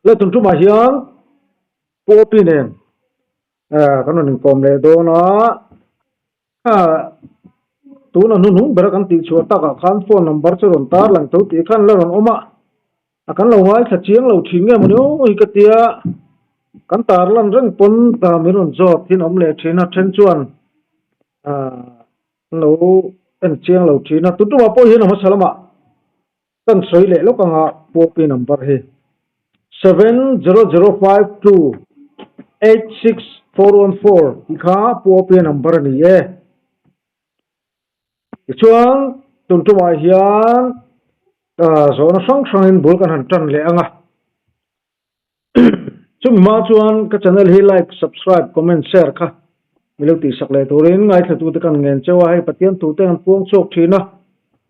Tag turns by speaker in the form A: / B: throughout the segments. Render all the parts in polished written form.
A: Le tun tumah hian Poppy nen kan rawn inkawm leh dawn a, tuna hnuhnung bera kan tihchhuah takah khan phone number chu rawn tar lang tho tih khan la rawn awm a, a kan lo ngaithla chiang lo thin nge mawni aw hi ka tia, kan tar lan reng pawn min rawn zawt hi an awm leh thin a, then chuan an lo en chiang lo thin a, tun tumah pawh hian a hmasa lamah. Kan sawi leh lawk anga Poppy number hi 7005286414 tih kha Poppy number a ni e. Tichuan tun tumah hian zawhna hrang hrangin bul kan han tan leh anga. Chumi hma chuan ka channel hi like, subscribe, comment, share kha mi lo tihsak leh turin ngaithlatute kan ngen cheu a, hei Pathian thute an puang chhuak thin a,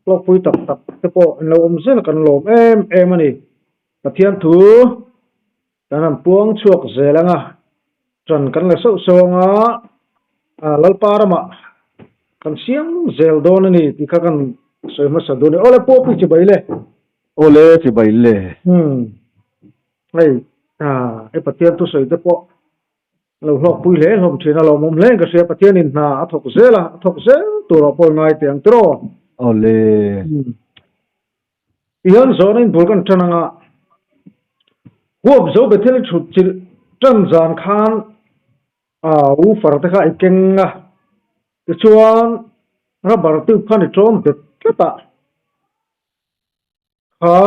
A: hlawkpui tak tak te pawh an lo awm zel a kan lawm em em a ni. Pathian thu kan han puang chhuak zel ang a, ṭan kan la sauh sauh ang a, Lalpa ramah kan siam zel dawn a ni tih kha kan sawi hmasa dawn a ni. Awle pawh pi chibai le.
B: Awle chibai le.
A: Umm. Hei ah i Pathian thusawi te pawh lo hlawkpui hle hlawm thin a lawmawm hle in ka hria Pathian in hna a thawk zel a a thawk zel tur ah pawh i ngai teh ang tiraw.
B: Awle.
A: Umm. Tihian zawhna in bul kan tan anga huap zo Bethel thut chilh tan zan khan ah woofer te kha i keng a tichuan rubber tube khan i tawm bet tlat a. Kha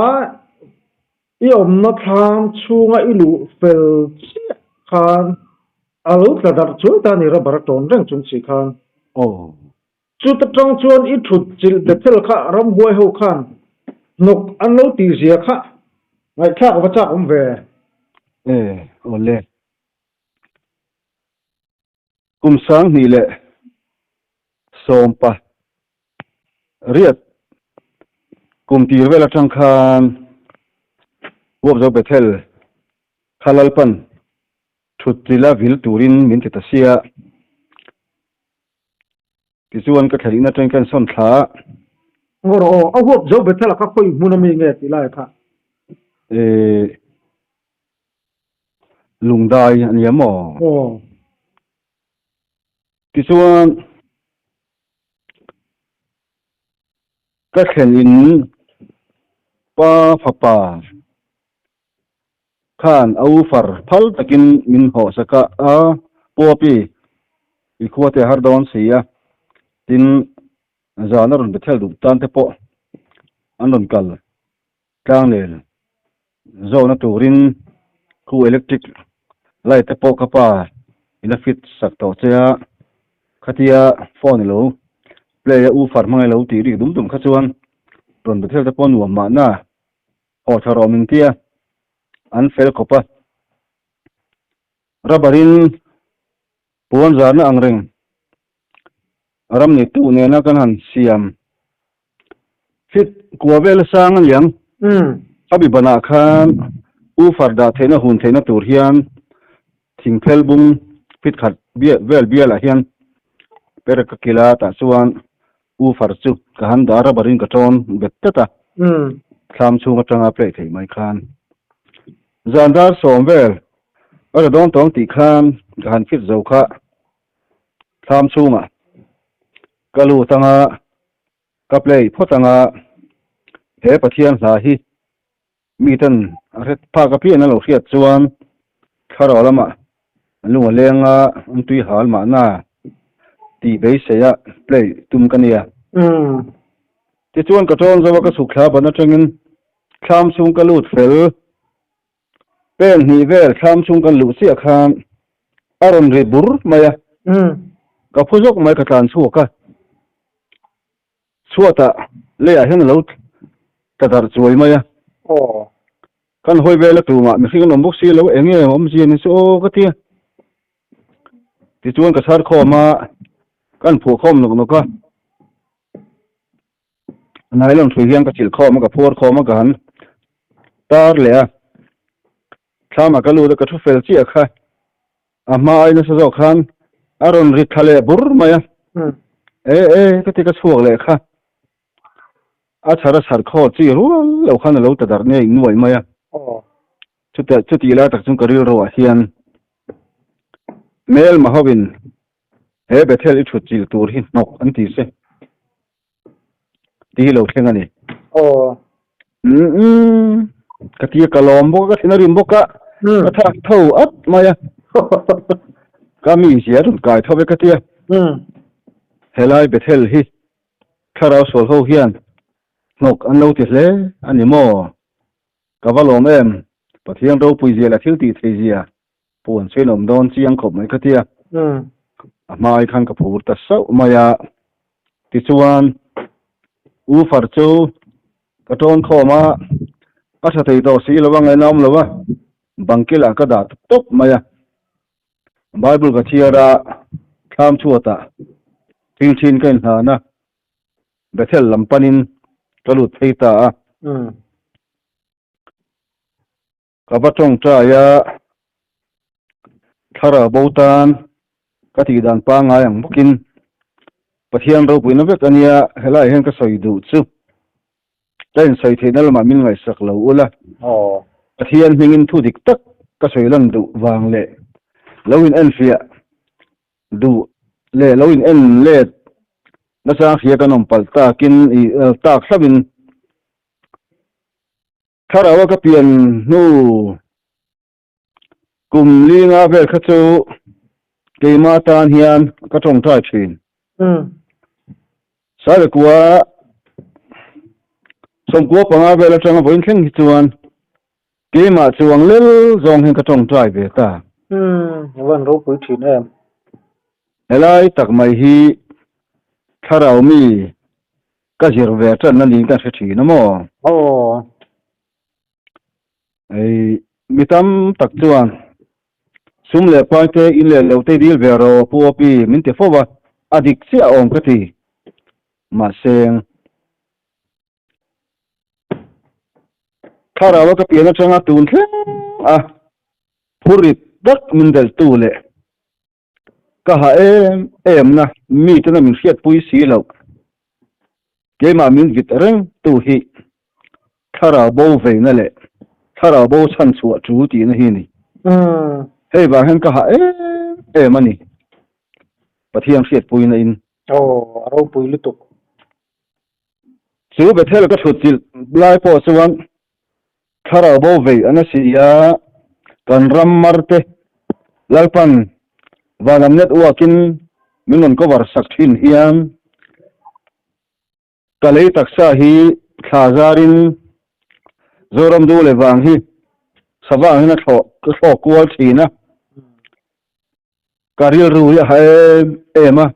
A: i awmna thlam chhunga i luh fel chiah khan a lo tla darh chuai ta a ni, rubber a tawn reng chung si khan.
B: Aw.
A: Chuta tang chuan i thut chilh Bethel kha ramhuai ho khan hnawk an lo tih zia kha ngaihthlak va chak awm ve.
B: E, awle. Kum 2018 kum tir vel atang khan Huapzo Bethel kha Lalpan thut chila vil turin min ti ta sia. Tichuan ka thlalihna atangin ka insawn thla a.
A: Ngaw rawh aw, a Huapzo Bethel a kha khawi hmun ami nge tih lai kha?
B: Ehh. Lungdai a nia maw?
A: Aw.
B: Tichuan, ka thlen in pa fapa khan a u far phal takin min hawh sak a, a Puapi i khua te a har dawn si a, tin zan a rawn Bethel duh tan te pawh an rawn kal tlang lel Zawhna turin khu electric light te pawh ka pa in a fit sak tawh che a, khatia phone ilo play a woofer hmang ilo tih rik dum dum kha chuan rawn Bethel te pawh nuam mahna haw tha rawh min tia an fel khawp a, rubber in puan zarna ang reng ram neitu nena kan han siam Fit kua vel sang a niang. A bi banah khan woofer dah theihna hun theihna tur hian thingphel bung fit khat vel bialah hian per ka kil a, tah chuan woofer chu ka han dah a, rubber in ka tawn bet tlat a, thlam chhung atanga play theih mai khan zan dar sawm vel a ra dawn tawng tih khan ka han fit zo kha thlam chhungah ka lut anga Ka play phawt anga he Pathian hla hi miten a hre phak apiang an lo hriat chuan thlarau lamah an lung a leng a, an tui hal mahna tih beisei a play tum ka nia. Tichuan ka tawn zo a ka chhuk thla ban atangin thlam chhung ka lut fel pen hnih vel thlam chhung kan luh chiah khan a rawn ri bur mai a, ka phu zawk mai ka tlan chhuak a. Chhuatah leiah hian a lo tla darh chuai mai a.
A: Aw.
B: Kan hawi vel a tumah mihring an awm bawk si lo, eng nge awmzia ni chu aw ka ti a. Tichuan ka chhar khawm a, kan phuah khawm nawk nawk a. Nylon hrui hian ka chilh khawm a, ka phuar khawm a, ka han tar leh a. Thlamah ka lut a, ka thu fel chiah kha. A hma ai nasa zawk khan. A rawn ri thla leh bur mai a. E e, ka ti ka chhuak leh kha. A chhar a chhar khaw chi rual lo khan a lo ta darh ngei nuaih mai a. Chutah chutih lai tak chuan ka rilruah hian hmelma hovin he Bethel i thut chilh tur hi hnawk an ti se tih hi lo thleng a ni. Umm ka ti a, ka lawm bawk a, ka thin a rim bawk a, ka thak tho at mai a. Ka mi zia rawn kai tho ve ka ti a. Helai Bethel hi thlarau sual ho hian hnawk an lo ti hle a ni maw? Ka va lawm em? Pathian ropui zia leh thil tih thei zia puan sawi in awm dawn chiang khawp mai ka tia. A hmai khan ka phur ta sauh mai a. Tichuan, U Far chu ka tawn khawm a, a tha thei tawh si lo a, ngaihna awm lo a, bangkilah ka dah ta tawp mai a. Bible ka chhiar a, thlam chhuatah thil thin ka inhlan a. Bethel lam panin ka lut phei ta a. Ka va tawngtai a, thlarau bo tan ka tih dan pangngai ang bawkin Pathian ropuina vek a nia, helaiah hian ka sawi duh chu ka insawi theihna lamah min ngaihsak lo ula, Pathian hmingin thu dik tak ka sawi lan duh vang leh lo in enfiah duh leh lo in en let nachang hria kan awm palh takin i tak hlauhin thlarau a ka pian hnu kum linga vel kha chu keima tan hian ka tawngtai thin. Sailekua 95 vel atanga vawiin thleng hi chuan Keimah chuang lel zawng hian ka tawngtai ve ta.
A: Umm, a van ropui thin em.
B: Helai tak mai hi thlarau mi ka zir ve tanna niin ka hre thin a maw?
A: Aw.
B: Ei, mi tam tak chuan sum leh pai te in leh lo te dil ve rawh Pu Opi min ti fo a, a dik chiah awm ka ti. Mahse. Thlarau a ka pian atanga tun thleng a phurrit tak min delhtu leh ka ha em em na mitena min hriatpui si loh keimah min vit reng tu hi thlarau bo veina leh thlarau bo chhanchhuah tul tihna hi a ni. Hei vang hian ka ha em em a ni Pathian hriatpuina in.
A: Aw, a ropui lutuk.
B: Chu Bethel ka thut chilh lai pawh chuan thlarau bo vei an a si a, kan ram mar te Lalpan vanlam network in min rawn cover sak thin hian ka lei taksa hi thla zar in Zoram du leh vang hi sava ang hian a thlawh ka thlawk kual thin a. Ka rilru hi a ha em em a,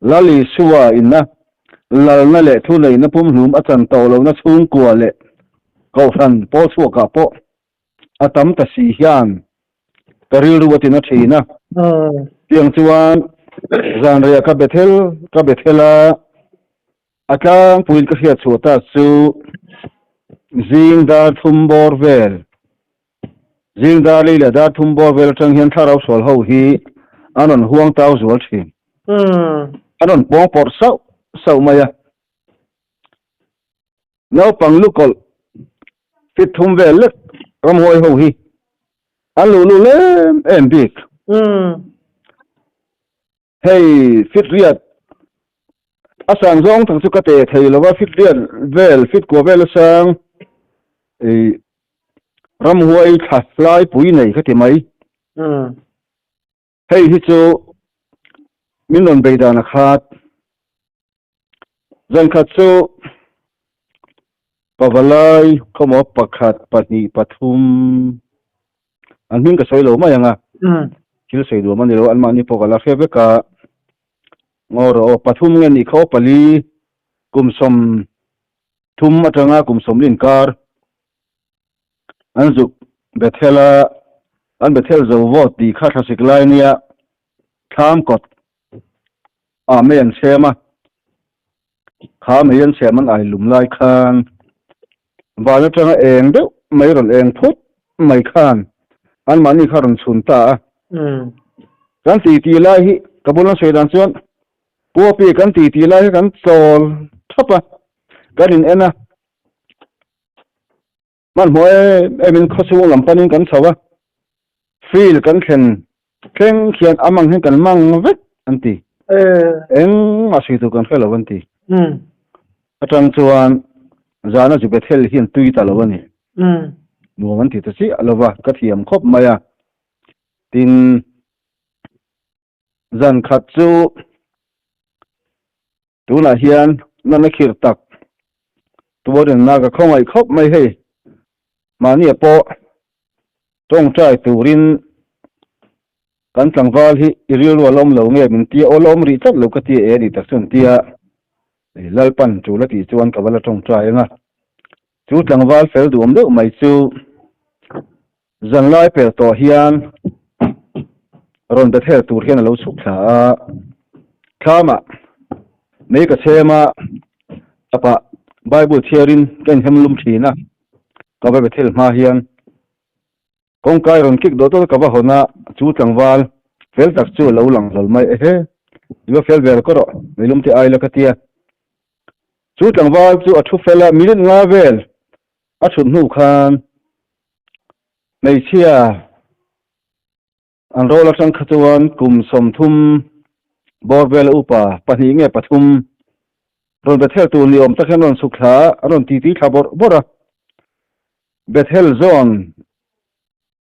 B: Lal Isua inna lalna leh thuneihna pumhlum a chan tawh lohna chhungkua leh kohhran pawl chhuakah pawh a tam ta si hian ka rilru a tina thin a. Tiang chuan zanriah ka Bethel ka Bethel a, a tlangpuiin ka hriat chhuah ta chu zing dar thum bawr vel Zing dar li leh dar thum bawr vel atang hian thlarau sual ho hi an rawn huang tau zual thin. An rawn pawng pawrh sauh sauh mai a. Naupang lukawlh fit thum vel lek ramhuai ho hi an luh luh lem em bik. Hei fit riat a sang zawng tak chu ka te thei lo va, fit riat vel, fit kua vel a sang ih ramhuai thla hlai pui nei ka ti mai. Hei hi chu min rawn bei dan a khat. Zankhat chu pavalai khawmaw pakhat, pahnih, pathum an hming ka sawi lo mai ang a, thil sawi duam a ni lo, anmahni pawh ka la hre vek a, ngaw rawh aw, pathum nge nih kha aw, pali kum 30 atanga kum 40 inkar an zuk Bethel a, an Bethel zo vawt tih kha thlasik lai nia thlam kawt ah mei an chhem a, kha mei an chhem an ai lum lai khan van atanga eng deuh mai rawn eng phut mai khan anmahni kha rawn chhun ta a. Kan titi lai hi. Ka bula sawi dan chuan Puapi kan ti tih lai hi kan chawl thap a, kan in en a. Hmanhmawh em em in khawchhung lam panin kan chho a, field kan thlen thleng khian a mang hian kan mang vek an ti. Engmah sawi tur kan hre lo an ti. Atang chuan zana zu Bethel hian tui ta lo a ni. Nuam an ti ta chiah lo va, ka thiam khawp mai a. Tin, zan khat chu tunah hian nana khir tak tuarinna ka khawngaih khawp mai hei. Mahnia pawh tawngtai turin kan tlangval hi i rilru a lawm lo nge min tia aw lawm rih tlat lo ka tia e ni tak chuan tia Lalpan tul a tih chuan ka va la tawngtai ang a. Chu tlangval fel duhawm deuh mai chu Zanlai pel tawh hian rawn Bethel tur hian a lo chhuk thla a, thlamah mei ka chhem a, tapah Bible chhiarin ka inhem lum thin a, ka va Bethel hma hian kawngkai rawn kik dawt dawt a ka va hawn a, chu tlangval fel tak chu a lo lang hlawl mai, ehe, i va fel vel ka rawh, meilum te ai la ka tia. Chu tlangval chu a thu fel a, minute nga vel a thut hnu khan hmeichhia an rawl atang kha chuan kum 30 bawr vela upa pahnih nge pathum rawn Bethel tur ni awm tak hian rawn chhuk thla a, an rawn titi thla bawrh bawrh a. Bethel zawn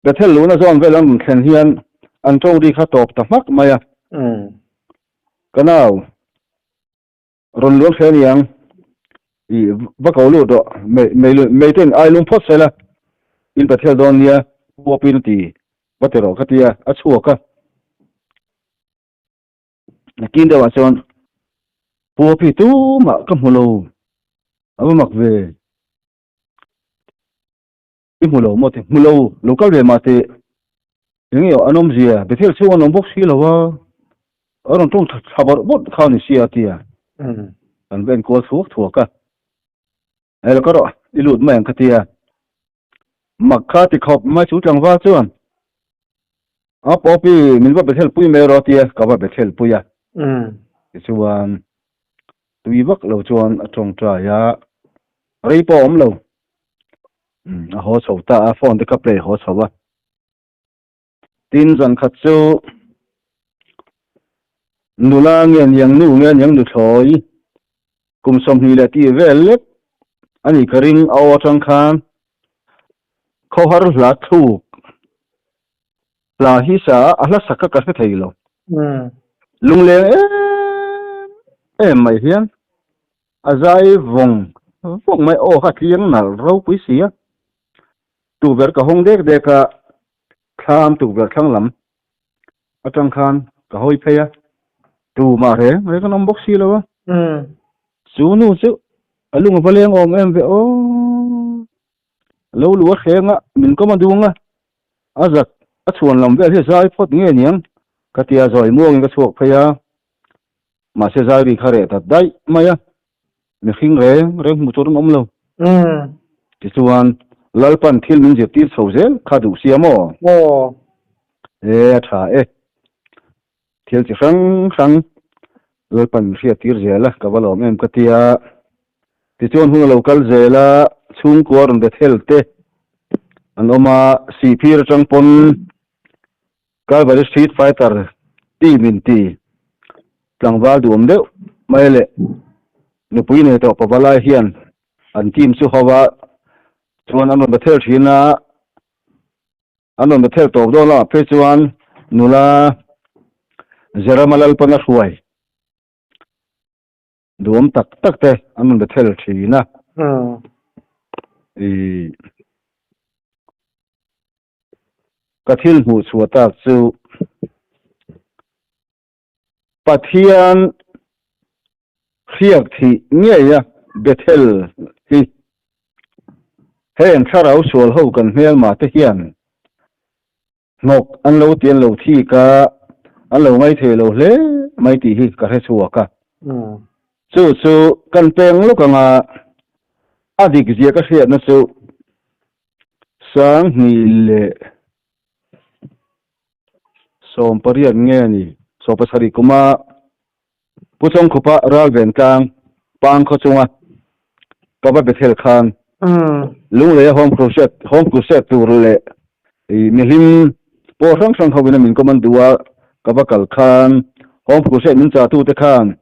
B: Bethel luhna zawn vel an rawn thlen hian an tawngri kha tawp ta hmak mai a. Ka nau. Rawn luang hle aniang i va ko lut rawh mei ten ai lung phawt sela in Pathel dawn nia puapin a ti va ti rawh ka tia a chhuak a nakin deuhah chuan puapi tumah ka hmu lo a va mak ve i hmu lo maw ti hmu lo lo kal ve mah teh eng nge an awmzia Bethel chhung an awm bawk si lo a a rawn tawng thla bawrh bawrh kha a ni sia tia kan va enkual thuak thuak a hei lo ka rawh i lut mai ang ka tia mak kha ti khawp mai chu tlangval chuan a pawpi min va Bethel pui mai rawh tia ka va Bethel pui a tichuan tui vak lo chuan a tawngtai a rei pawh a awm lo. A haw chho ta a, phone te ka play haw chho a. Tin zan khat chu nula nge niang nu nge niang nuthlawi kum 20 leh tih vel lek a ni ka ring a aw atang khan khawhar hla thluk hla hi sa a hla sak kha ka hre thei lo. Lungleng em em mai hian A zai vawng vawng mai aw kha tliang nalh ropui si a, tukverh ka hawng dek dek a, thlam tukverh thlang lam atang khan ka hawi phei a, tumah reng reng an awm bawk si lo a, chu nu chu a lung a va leng awm em ve aw, lo lu a thleng a, min kawm a dung a, a zat a chhuan lam vel hi a zai phawt nge niang ka tia zawi muangin ka chhuak phei a. Mahse zai ri kha reh ta daih mai a, mihring reng reng hmuh tur an awm lo. Tichuan, Lalpan thil min zirtir chho zel kha duh sia maw? E, a tha e. Thil chi hrang hrang Lalpan min hriattir zel a, ka va lawm em ka tia. Tichuan hun a lo kal zel a, chhungkua rawn Bethel te an awm a, Sihphir atang pawn Calvary Street Fighter team in ti tlangval duhawm deuh mai leh nupui nei tawh pavalai hian an team chu ho a, chuan an rawn Bethel thin a, an rawn Bethel tawp dawn lamah phei chuan nula Jerama Lalpana hruai duhawm tak tak te an rawn Bethel thin a. Ih. Ka thil hmuh chhuah tak chu Pathian hriak thih ngeia Bethel hi heng thlarau sual ho kan hmelma te hian hnawk an lo ti an lo thik a, an lo ngaithei lo hle mai tih hi ka hre chhuak a. Chu chu kan peng lawk anga a dik zia ka hriatna chu 2018 nge ni? 17 kuma Pu Chawngkhupa Ralventlang Pang khaw chunga ka va Bethel khan Lungleia Home Crusade Home Crusade tur leh mihlim pawh hrang hrang hovin a min kawm an duh a, ka va kal khan Home Crusade min chahtu te khan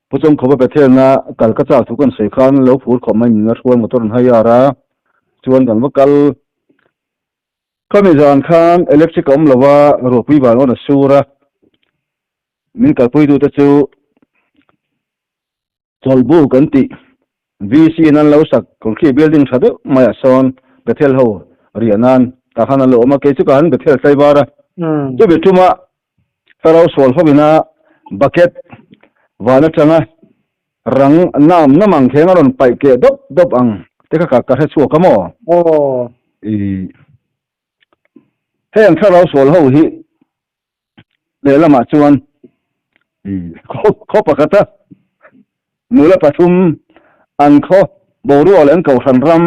B: Pu Chawngkhupa Bethelna kal ka chak thu kan sawi khan lo phur khawp mai min la hruai motor an hai ar a, chuan kan va kal Khami zan khan electric a awm lo a, ruahpui van awn a sur a, min kalpuitute chu Chawlhbu kan tih VC in an lo sak concrete building tha deuh maiah sawn Bethel ho riah nan tah khan an lo awm a, kei chu ka han Bethel tlaivar a, chumi ṭuma Thlarau sual ho ina bucket van atanga rang nam nam ang kheng a rawn paih keh dawp dawp ang te kha ka hre chhuak a maw?
A: Aw.
B: I heng thlarau sual ho hi lehlamah chuan i khaw pakhata nula pathum an khaw boruak leh an kohhran ram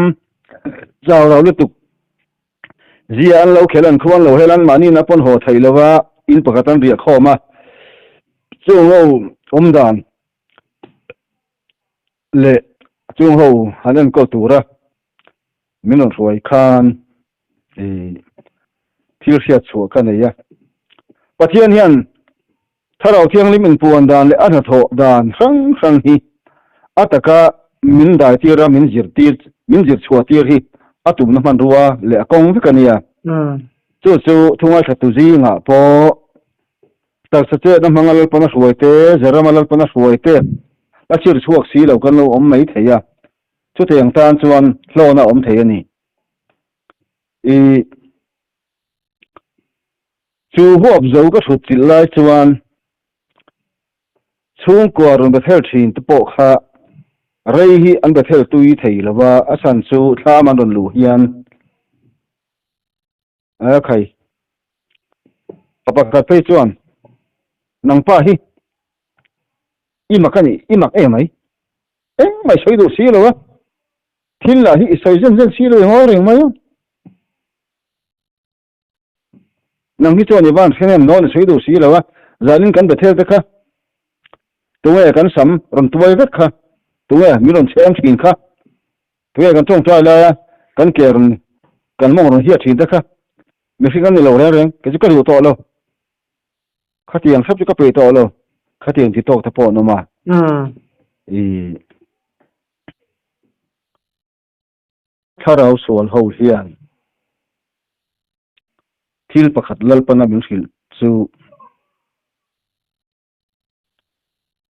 B: zau rau lutuk Zia an lo khelh an khuan lo hel an mahni na pawn haw theih lova in pakhat an riah khawm a, chung ho awm dan leh chung ho han enkawl tura min rawn hruai khan ih thil hriat chhuah ka nei a. Pathian hian Thlarau Thianghlim inpuan dan leh a hnathawh dan hrang hrang hi a taka min daitir a, min zirtir, min zirchhuah tir hi a tumna hmanrua leh a kawng vek a nia. Chu chu thu ngaithla tu zingah pawh taksa chetna hmanga Lalpana hruai te, Zerama Lalpana hruai te a chhir chhuak si lo kan lo awm mai thei a, chutiang tan chuan hlawna awm thei a ni. I. Chu huap zo ka hrut chilh lai chuan chhungkua rawn Bethel thin te pawh kha rei hi an Bethel tui thei lo va, a chhan chu thlam an rawn luh hian a khai. Pa pakhat phei chuan, Nangpa hi i mak a nih, i mak emai, engmah i sawi duh si lo a, thil lah hi i sawi zen zen si lo i ngawi reng mai a. Nang hi chuan i van hre nem nawn i sawi duh si lo a, zanin kan Bethel te kha tunge kan sam rawn tuai vek kha, tunge min rawn chhem thin kha, tunge kan tawngtai laia kan ke rawn kan mawng rawn hiat thin te kha, mihring an ni lo reng reng, kei chu ka duh tawh lo, khatiang hrep chu ka peih tawh lo, khatiang ti tawk te pawh an awm a, i. Thlarau sual ho hian thil pakhat Lalpana min hrilh chu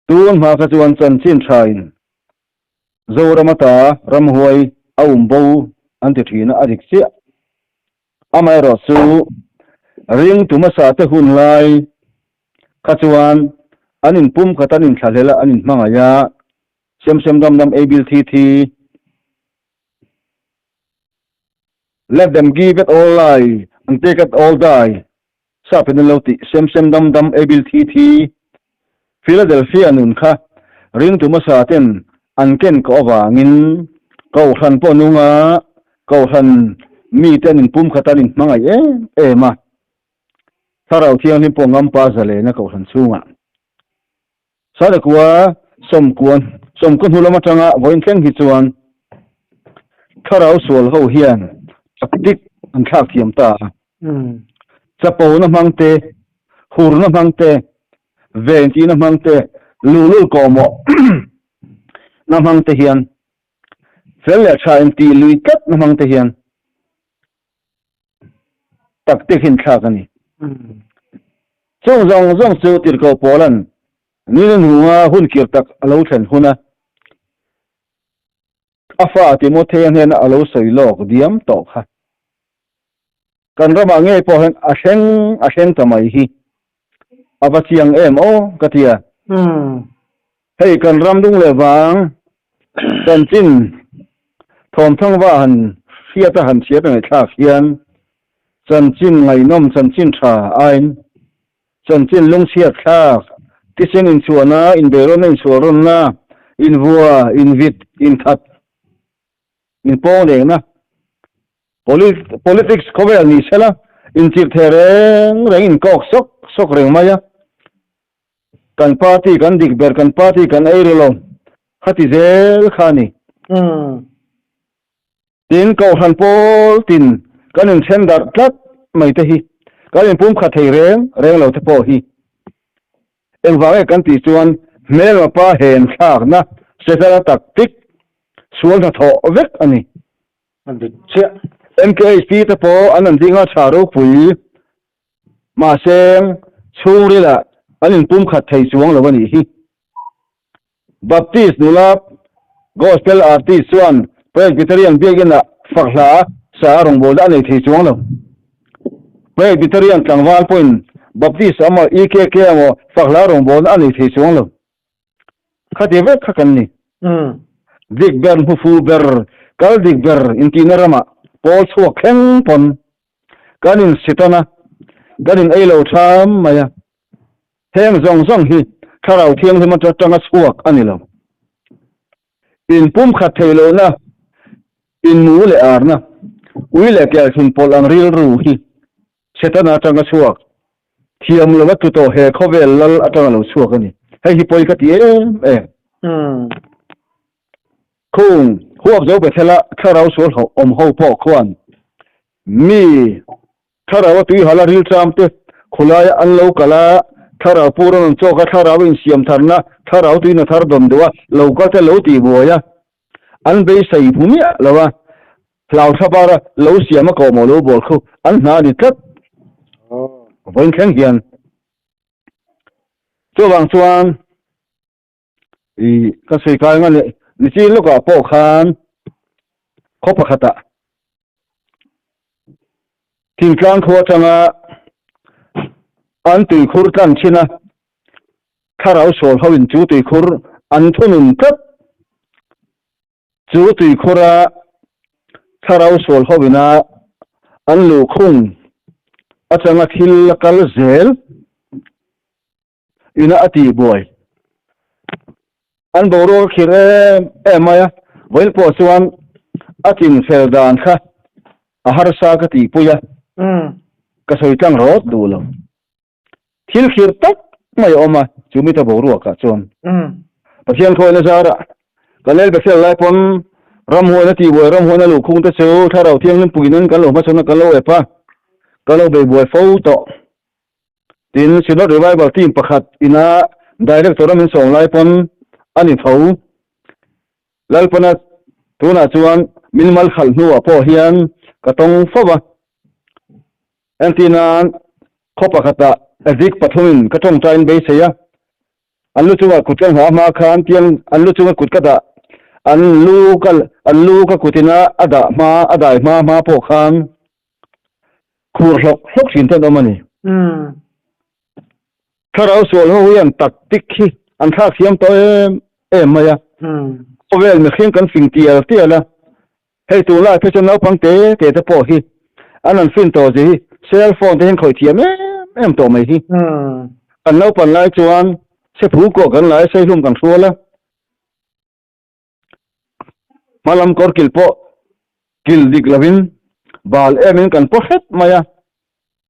B: tun hma kha chuan chanchin thain Zoram ata ramhuai a um bo an ti thin a, a dik chiah. Amaherawh chu ringtu hmasa te hun lai kha chuan an inpumkhat an inthlahlel a, an inhmangaih a, Sem sem dam dam ei bil thi thi. Let them give it all lie and take it all die. Sap in an lo tih sem sem dam dam ei bil thi thi. Philadelphia nun kha ringtu hmasa ten an ken kawh avangin Kohhran pawh nunga Kohhran mite an inpumkhat an inhmangaih em em a. Thlarau Thianghlim pawh ngampa zalena Kohhran chhungah. Sarekua sawmkuan sawmkaw hnu lam atanga vawiin thleng hi chuan thlarau sual ho hian tactic an thlak thiam ta a. Chapona hmang te, hurna hmang te, ven tihna hmang te, luhlul kawhmawh na hmang te hian fel leh tha intih lui tlat na hmang te hian tactic hi an thlak a ni. Chung zawng zawng chu Tirhkoh Paula'n nina hnunga hun kir tak a lo thlen huna a fa Timothea hnena a lo sawi lawk diam tawh kha. Kan ramah ngei pawh hian a thleng a thleng ta mai hi a va chiang em aw ka ti a. Hei kan ram dung leh vang chanchin thawmthangva han hriat a han chhiat a ngaihthlak hian Chanchin ngaihnawm chanchin tha aiin chanchin lungchhiat thlak, thisen inchhuahna, inbeirawnna, insualrawnna, invua, invit, inthat, inpawng lehna, politics khawvel ni sela, inchirh thei reng reng, inkawk sawk sawk reng mai a. Kan party kan dik ber, kan party kan ei ru lo, khati zel kha a ni. Tin, Kohhran pawl tin kan inthen darh tlat mai te hi kan inpumkhat thei reng reng lo te pawh hi engvang nge kan tih chuan hmelma pa hen thlakna Setana taktik sual hnathawh vek a ni.
A: A dik chiah.
B: MKHP te pawh an an dinga tha ropui mahse chhungrilah an inpumkhat thei chuang lo a nih hi. Baptist nula Gospel artist chuan Presbyterian biakinah fak hla sa a rawngbawlna a nei thei chuang lo. Presbyterian tlangval pawhin Baptist emaw EKK emaw fak hla rawngbawlna a nei thei chuang lo. Khati vek kha kan ni. Dik ber, hmufu ber, kal dik ber intihna ramah pawl chhuak thleng pawn kan insitan a, kan in ei lo tham mai a. Heng zawng zawng hi Thlarau Thianghlim atanga chhuak a ni lo. Inpumkhat theih lohna, inmu leh arna, ui leh kelthin pawlh ang rilru hi Setana atanga chhuak, thiam lova tlu tawh he khawvel lal atanga lo chhuak a ni. Hei hi pawi ka ti em em. Khung huap zo Bethel-a Thlarau sual awm ho pawh khuan mi Thlarau a tuihal a rilṭam te khawlaia an lo kal a, thlarau pur an rawn chawk a, thlarau a insiam tharna, thlarau tuina thar dawn duh a, lo kal te lo tih buai a, an beisei hmu miah lo a, hlau thla bar a lo siam a kawhmawh lo bawl khu an hna a ni tlat. Vawiin thleng hian chuvang chuan I ka sawi kai anga leh nichin lawkah pawh khan khaw pakhatah thingtlang khua atanga an tuikhur tlan thin a, thlarau sual ho in chu tuikhur an thunun tlat. Chu tuikhura thlarau sual ho ina an luhkhung atanga thil a kal zel. Ina a tih buai. An boruak a khirh em em mai a, vawiin pawh chuan a chinfel dan kha a harsa ka tihpui a, ka sawi tlang rawt duh lo. Thil khirh tak mai a awm a, chu mita boruakah chuan. Pathian khawina zarah kan lel Bethel lai pawn ramhuaina tihbuai ramhuaina luhkhung te chu Thlarau Thianghlim puiin kan lo hmachhawn a, kan lo ep a, kan lo bei buai fo tawh. Tin, Synod Revival Team pakhat ina Director a min sawm lai pawn a ni tho. Lalpana tunah chuan min mal khalh hnuah pawh hian ka tawng fo va. Entirnan, khaw pakhatah Ezik pathumin ka tawngtaiin beisei a, an lu chungah kut ka nghah hma khan tiang an lu chunga kut ka dah, an lu ka an lu ka kutina a dah hma a dai hma hma pawh khan Khur hlawk hlawk thin te an awm a ni. Thlarau sual ho hian tactic hi an thlak thiam tawh em em mai a. Khawvel mihring kan fing tial tial a, hei tunlai phei chuan naupang te te te pawh hi an han fin tawh zia hi cell phone te hian khawih thiam em em tawh mai hi. Kan naupan lai chuan sephu kawh kan la a, seihlum kan hrual a. Hmalam kawr kil pawh kil dik lovin bal emin kan paw hret mai a,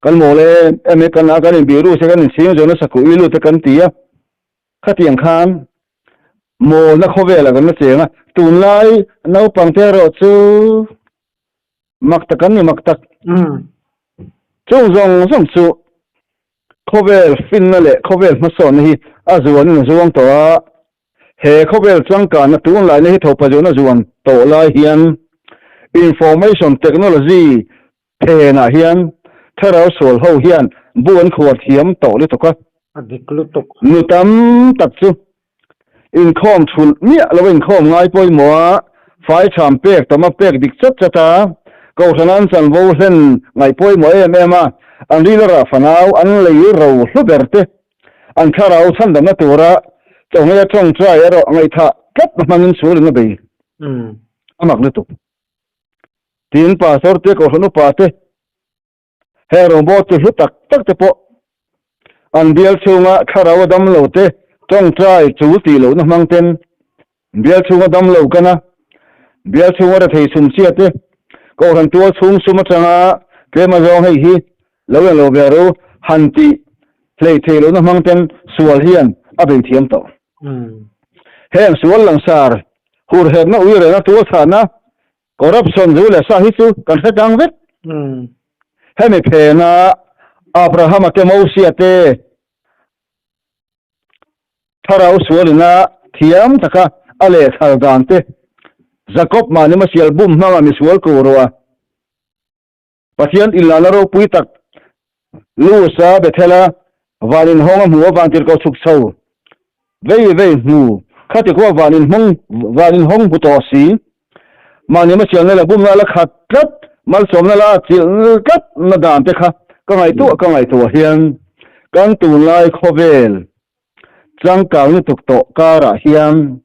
B: kan mawl em em e kan a kan inbih ru se kan insing zawhna sakawh i lut e kan ti a, khatiang khan mawlna khawvelah kan la cheng a, tunlai naupang te erawh chu mak tak an ni mak tak. Chung zawng zawng chu khawvel finna leh khawvel hmasawnna hi a zuanin a zuang tawh a, He khawvel changkanna tunlaina hi thopa zuan a zuan tawh lai hian Information Technology phenah hian thlarau sual ho hian bu an khuar thiam tawh lutuk a.
A: A dik lutuk.
B: Nu tam tak chu inkhawm thulh miah lo a inkhawm ngai pawimawh a, fai tham pek tam a pek dik chat chat a, kohhran an chanvo hlen ngaih pawimawh em em a, an ril a rah fanau an lei ro hlu ber te An thlarau chhandamna tura chawngeia tawngtai erawh ngaihthah tlat na hmangin sualin a bei. A mak lutuk. Tin, pastor te, kohhran upa te, heng rawngbawltu hlu tak tak te pawh an bial chhunga thlarau a dam lo te tawngtai chul tih lohna hmang ten Bial chhunga dam lo kan a, bial chhunga rethei sum chhia te, kohhran tual chhung sum atanga tlem azawng hei hi lo en lo ve ro han tih hlei thei lohna hmang ten sual hian a bei thiam tawh. Heng sual langsar hurherna uirena tualchhahna corruption zu leh sa hi chu kan hre tlang vek. Hemi phena Abrahama te Mosia te Thlarau sualina thiam taka a lehthal dan te, Jakob mahni masial bum hmanga misual ko rawh a, Pathian inlana ropui tak Lusa Bethela van inhawng a hmu a vantirhkoh chhuk chho vei vei hmu khati khua van inhmawng van inhawng hmu tawh si. Mahni masialna leh bumna la khat tlat, malsawmna la chilh tlat na dan te kha ka ngaihtuah ka ngaihtuah hian kan tunlai khawvel changkang lutuk tawh karah hian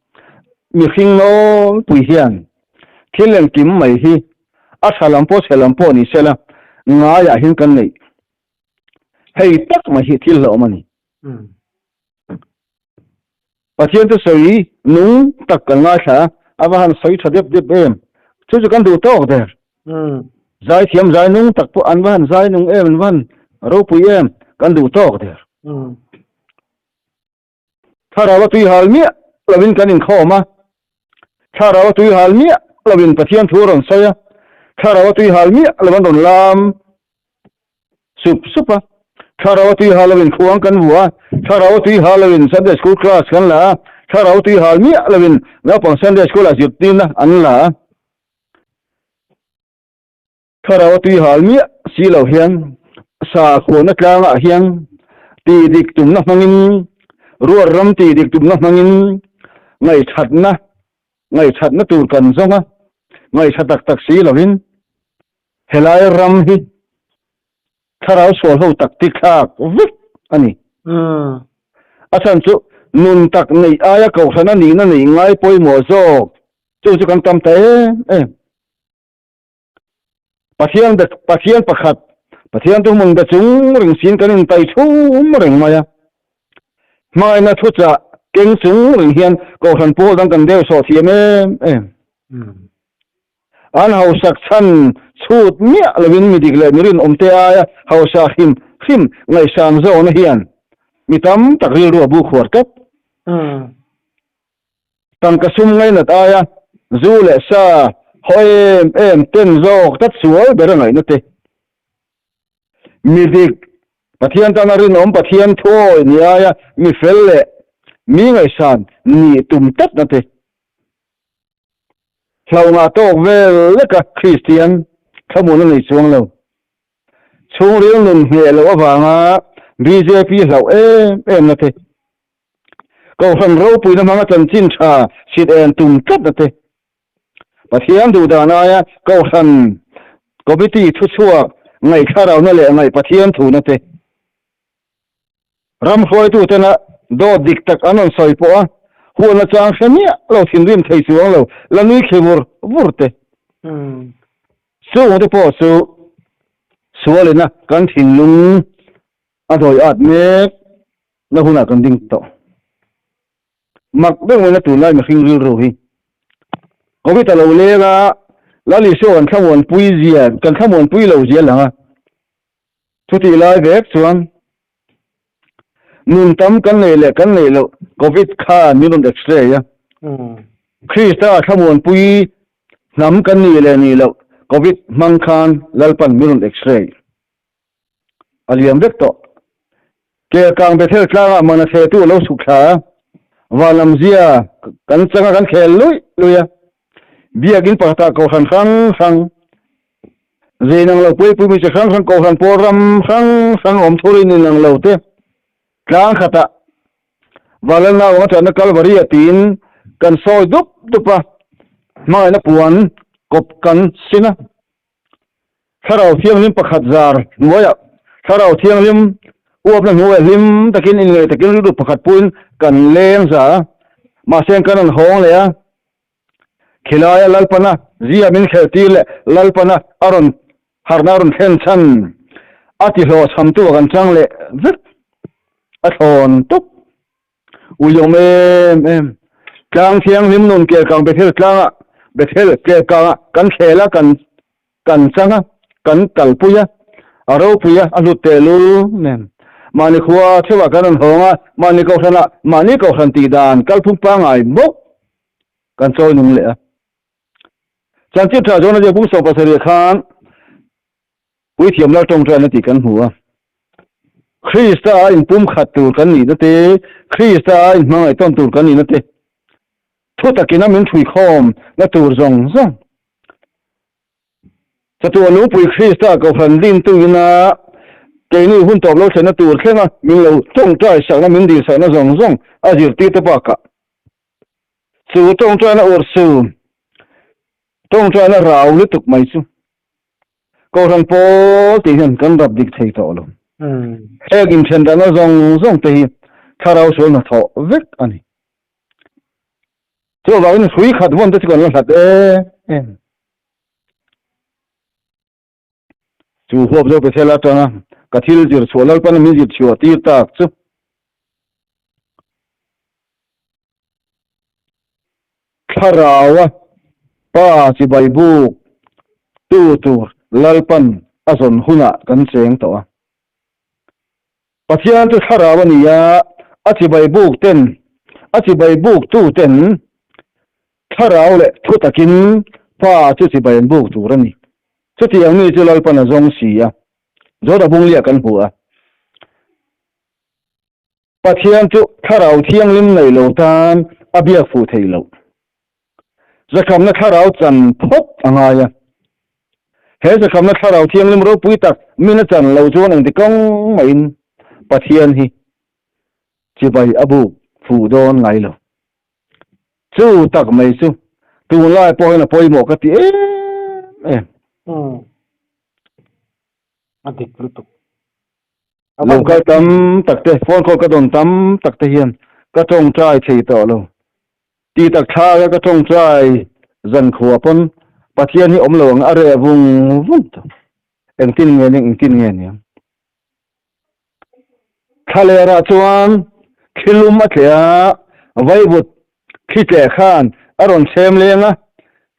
B: mihring nawlpui hian thil engkim mai hi a tha lam pawh chhe lam pawh ni sela ngaiah hian kan neih hei tak mai hi thil hlauhawm a ni. Pathian chu sawi nung tak kan ngaithla a, a va han sawi tha dep dep em. Chu chu kan duh tawk der. Zai thiam zai nung tak pawh an va han zai nung em, an va han ropui em, kan duh tawk der. Thlarau a tui hal miah lovin kan inkhawm a, thlarau a tui hal miah lovin Pathian thu a rawn sawi a, thlarau a tui hal miah lo an rawn lam sup sup a, thlarau a tui hal lovin khuang kan vuah a, thlarau a tui hal lovin Sunday school class kan la a, thlarau a tui hal miah lovin naupang Sunday school ah zirtirna an la a. Thlarau a tui hal miah si lo hian sa khuahna tlangah hian tih dik tumna hmangin ruat ram tih dik tumna hmangin ngaihthatna ngaihthatna tur kan zawng a, ngaihtha tak tak si lovin helai ram hi thlarau sual ho tak ti thlak vek a ni. A chhan chu nun tak neih aia kohhrana nihna neih ngai pawimawh zawk chu chu kan tam ta em em. Pathian be Pathian pakhat Pathian chu hmun be chung reng siin kan intai chhum reng mai a. Hmangaihna thuchah keng chung reng hian Kohhran pawl dang kan deuh sawh thiam em em. An hausak chhan chhut miah lovin mi dik leh mi rinawmte aia hausa hrim hrim ngaihsan zawhna hian mi tam tak rilru a bu khuar tlat. Tangka sum ngainat aia zu leh sa haw em em ten zawk tlat sual ber a ngaihna te. Mi dik, Pathian tana rinawm Pathian thuawi ni aia mi fel leh mi ngaihsan nih tum tlatna te. Hlau ngah tawk vel leka Kristian thlamuan a nei chuang lo. Chhungril nun ngheh loh avanga bjp hlauh em emna te. Kohhran ropuina hmanga chanchin tha sit en tum tlatna te, Pathian duhdan aia Kohhran Committee thuchhuak ngaih thlarauna leh ngaih Pathian thuna te, ram hruaitutena dawt dik tak an rawn sawi pawh a, hualna chang hre miah lo thinrim thei chuang lo la nui khi vur vur te. Chungte pawh chu sualina kan thinlung a dawi at mek. Na hunah kan ding tawh. Mak deuh maina tunlai mihring rilru hi. Covid a lo leng a, Lal Isua kan thlamuanpui zia, kan thlamuanpui lo zia lang a. Chutih lai vek chuan nun tam kan neih leh kan neih loh Covid khan min rawn x-ray a. Krista thlamuanpui hnam kan nih leh nih loh Covid hmang khan Lalpan min rawn x-ray. A liam vek tawh. Kelkang Bethel tlangah mana thletu a lo suk thla a, vanlam zia kan changa kan khel luih luih a. Biakin pakhatah kohhran hrang hrang, zei nang lo puipui mi chi hrang hrang kohhran pawl ram hrang hrang awm thurin inang lo te tlang khatah Valalna awng atana Kalvari a tiin kan sawi dup dup a, hmangaihna puan kawp kan sin a. Thlarau Thianghlim pakhat zar hnuaiah Thlarau Thianghlim uapna hnuaiah hlim takin inngaih takin rilru pakhat puiin kan leng za a, mahse kan rawn hawng leh a, khilaia Lalpana zia min khelh tir leh Lalpana a rawn harhna a rawn thlen chhan a tihlawhchhamtu ah kan chang leh vek a thlawn tawp. Uiawm em em. Tlang thianghlim nun Kelkang Bethel tlangah Bethel Kelkangah kan khel a, kan kan chang a, kan kalpui a, a ropui a, a hlut tehlul nen. Mahni khua theuhah kan rawn hawng a, mahni kohhranah mahni kohhran tih dan kalphung pangngai bawk kan chawi nung leh a. Chanchin tha zawn a ziak bung 17 khan Puithiam lal tawngtaina tih kan hmu a. Krista a inpumkhat tur kan nihna te, Krista a inhmangaih tawn tur kan nihna te, thu takin a min ṭhuikhawm na tur zawng zawng. Chatuah lungpui Krista Kohhran dintu ina keini hun tawp lo thlenna tur thlenga min lo tawngtai sakna, min dil sakna zawng zawng a zirtirte bakah chu tawngtaina urhsun, tawngtaina rau lutuk mai chu Kohhran pawl tih hian kan rap dik thei tawh lo. Heng inthendanna zawng zawng te hi thlarau sual hnathawh vek a ni. Chuvangin hrui khat vawn te chu kan la hlat em em. Chu huap zo Bethel atanga ka thil zir chhuah Lalpan min zir chhuah tir tak chu. Thlaraua Pa chibai buk tu tur Lalpan a zawn hunah kan cheng tawh a. Pathian chu thlarau a ni a, a chibai buk ten, a chibai buk tu ten thlarau leh thu takin Pa chu chibai an buk tur a ni. Chutiang mi chu Lalpan a zawng si a, Jawda bunglia kan hmu a. Pathian chu thlarau thianghlim nei lo tan a biak fuh thei loh. Zakhamna thlarau chan phawt a ngai a. He zakhamna thlarau thianghlim ropui tak min a chan lo chuan engti kawng mahin Pathian hi chibai a buk fuh dawn ngai lo. Chu tak mai chu tunlai pawh hian a pawimawh ka ti em em.
A: A dik lutuk.
B: Lo kal tam tak te, phone call ka dawn tam tak te hian ka tawngtai thei tawh lo. Ti tak thlak a ka tawngtai zan khua pawn Pathian hi awm lo ang a reh vung vung tawh. Engtin nge nia engtin nge nia. Thlaler ah chuan thilum a tleh a, vaivut thli tleh khan a rawn chhem leng a,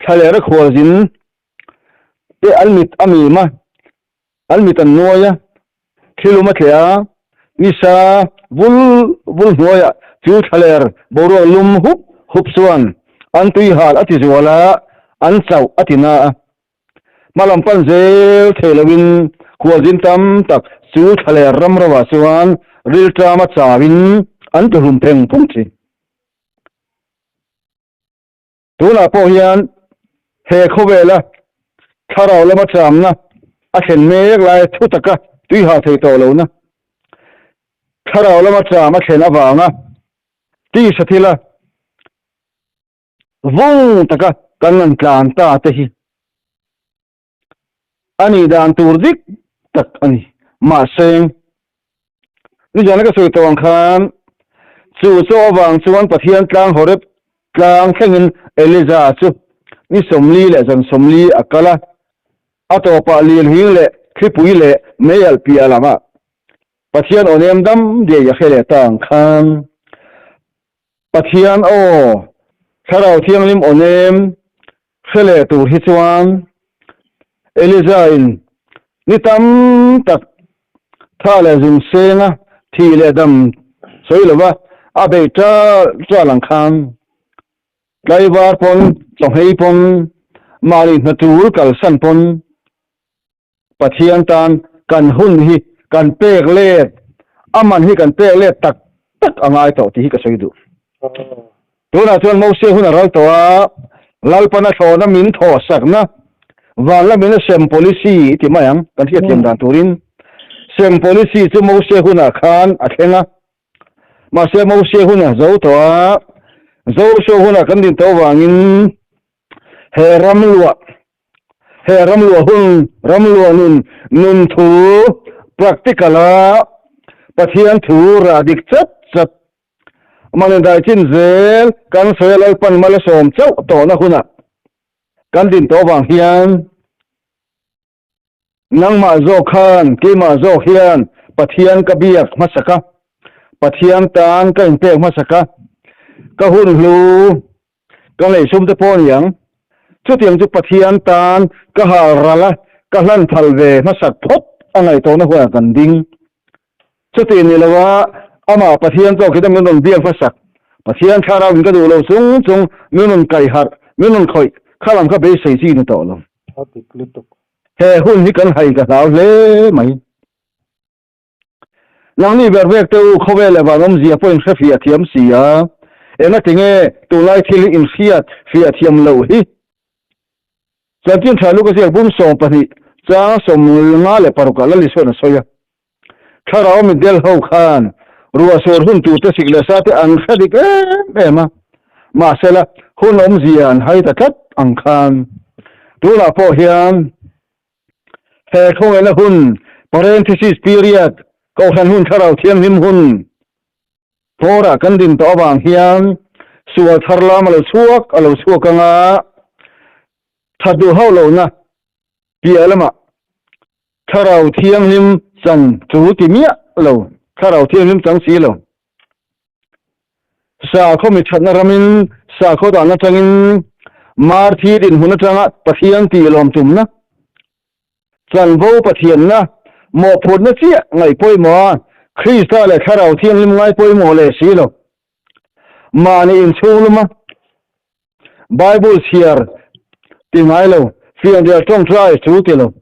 B: thlaler a khualzin te an mit a mim a, An mit an nuai a, thilum a tleh a, nisa vul vul hnuaiah chu thlaler boruak lum hup hup chuan an tui hal a ti zual a, an chauh a ti na a. Hma lam pan zel thei loin khualzin tam tak chu thlaler ram rovah chuan rilṭama chauin an tluhlum pheng phung thin. Tunah pawh hian he khawvela thlarau lama chamna a thlen mek lai thu taka tui ha thei tawh lohna, thlarau lama cham a thlen avanga tisa thila vung taka kan rawn tlan ta te hi A nih dan tur dik tak a ni. Mahse, nizana ka sawi tawh ang khan, chu chaw avang chuan Pathian tlang Horeb tlang thlengin Eliza chu ni 40 leh zan 40 a kal a, a tawpah lirhing leh thlipui leh meialh piah lamah Pathian aw nem dam diai a hre leh ta ang khan, Pathian aw, Thlarau Thianghlim aw nem Hre leh tur hi chuan Eliza-in ni tam tak tha leh zung senga thih leh dam sawi lova a beih ṭal ṭal ang khan tlaivar pawn, chawhmei pawn, mahni hna ṭul kalsan pawn Pathian tan kan hun hi kan pek let, a man hi kan pek let tak tak a ngai tawh tih hi ka sawi duh. Tunah chuan Mose hun a ral tawh a, Lalpana thlawhna min thawhsakna, van lamin a sem policy i ti mai ang, kan hriatthiam dan turin. Sem policy chu Mose hunah khan a thleng a, mahse Mose hun a zo tawh a, Joshua hunah kan din tawh avangin he ram luah He ramluah hun, ramluah nun, nun thu practical a Pathian thu rah dik chat chat mahni daichin zel kan sawi a Lalpan mal a sawm chauh tawhna hunah kan din tawh avang hian nangmah zawk khan keimah zawk hian Pathian ka biak hmasak a, Pathian tan ka inpek hmasak a, ka hun hlu Ka ngaihsum te pawh a ni ang. Chutiang chu Pathian tan ka hal ral a, ka hlan phal ve hmasak phawt a ngaihtawhna hunah kan ding. Chuti ni lova amah Pathian tawk hi min rawn biak hmasak. Pathian thlarau in ka duh lo chung chung min rawn kaih harh, min rawn khawih kha lam kha beisei chi ni tawh lo.
A: A dik lutuk.
B: He hun hi kan hai ka hlau hle mai. Nangni ber vek te u khawvel leh van awmzia pawh in hre fiah thiam si a, engatinge tunlai thil hi in hriat fiah thiam loh hi? Chanchin tha Luka ziak bum 12 chang 56 ah Lal Isuan a sawi a. Thlarau mitdel ho khan ruahsur hun turte sik leh sa te an hre dik em em a, mahsela hun awmzia an hai ta tlat ang khan tunah pawh hian he khawngaihna hun, parenthesis period, Kohhran hun Thlarau Thianghlim hun hmawrah kan din tawh avang hian sual thar lam a lo chhuak a lo chhuak anga that duh hauh lohna piah lamah Thlarau Thianghlim chang chu ti miah lo, Thlarau Thianghlim chang si lo. Sakhaw mi thatna ramin sakhaw dan atangin Marthi dinhmun atanga Pathian tih lawm tumna, chanvo Pathianna, mawhphurhna chiah ngaih pawimawh a, Krista leh Thlarau Thianghlim ngai pawimawh leh si lo. Mahni inchhung luma Bible chhiar ti ngai lo, fianrial tawngtai chu ti lo.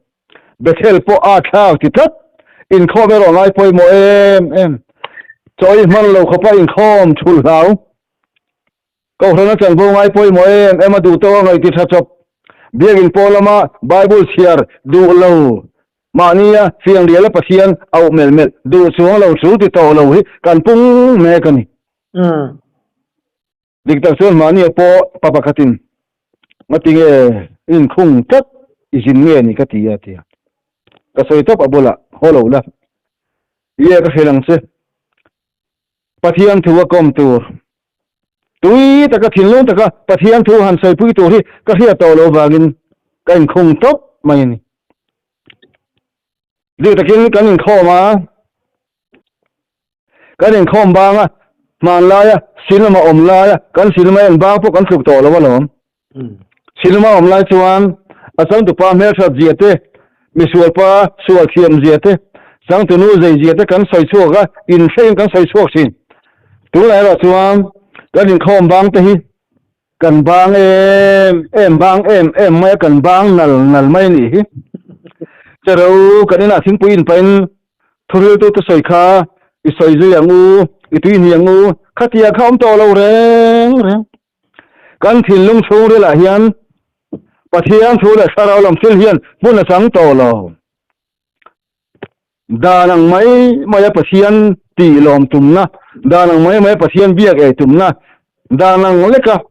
B: Bethel pawh a thlak ti tlat, inkhawm erawh ngai pawimawh em em. Chawi hman lo khawpa inkhawm thul hlau. Kohhrana chanvo ngai pawimawh em em a duh tawk a ngaih ti tha chawp. Biakin pawl lama Bible chhiar duh lo mahnia fianriala Pathian auh melh melh duh chuang lo chu ti tawh lo hi kan pung mek a ni. Dik tak chuan mahnia pawh pa pakhatin ngatinge inkhung tlat i zin nge ni ka ti a ti a. Ka sawi tawp a bulah haw lo la. Ie ka hrilh ang che. Pathian thu a kawm tur. Tui taka thinlung taka Pathian thu han sawipui tur hi ka hriat tawh loh vangin ka inkhung tawp mai a ni. Dik takin kan inkhawm a. Kan inkhawm bang a, hmanlaia cinema awm laia kan cinema en bang pawh kan tluk tawh lo alawm. Cinema awm lai chuan a changtupa hmelthat zia te, misualpa sual thiam zia te, changtunu zei zia te kan sawi chhuak a, inhrein kan sawi chhuak thin. Tunah erawh chuan kan inkhawm bang te hi Kan bang em em bang em em mai a, kan bang nal nal mai a nih hi. Chero kan inah thingpui in pahin thuriltu te sawi kha i sawi zui ang u, i tui hni ang u, khatia kha awm tawh lo reng reng. Kan thinlung chhungrilah hian Pathian thu leh Thlarau lam thil hian hmun a chang tawh lo. Dan ang mai maia Pathian tih lawm tumna, dan ang mai maia Pathian biak ei tumna, dan ang leka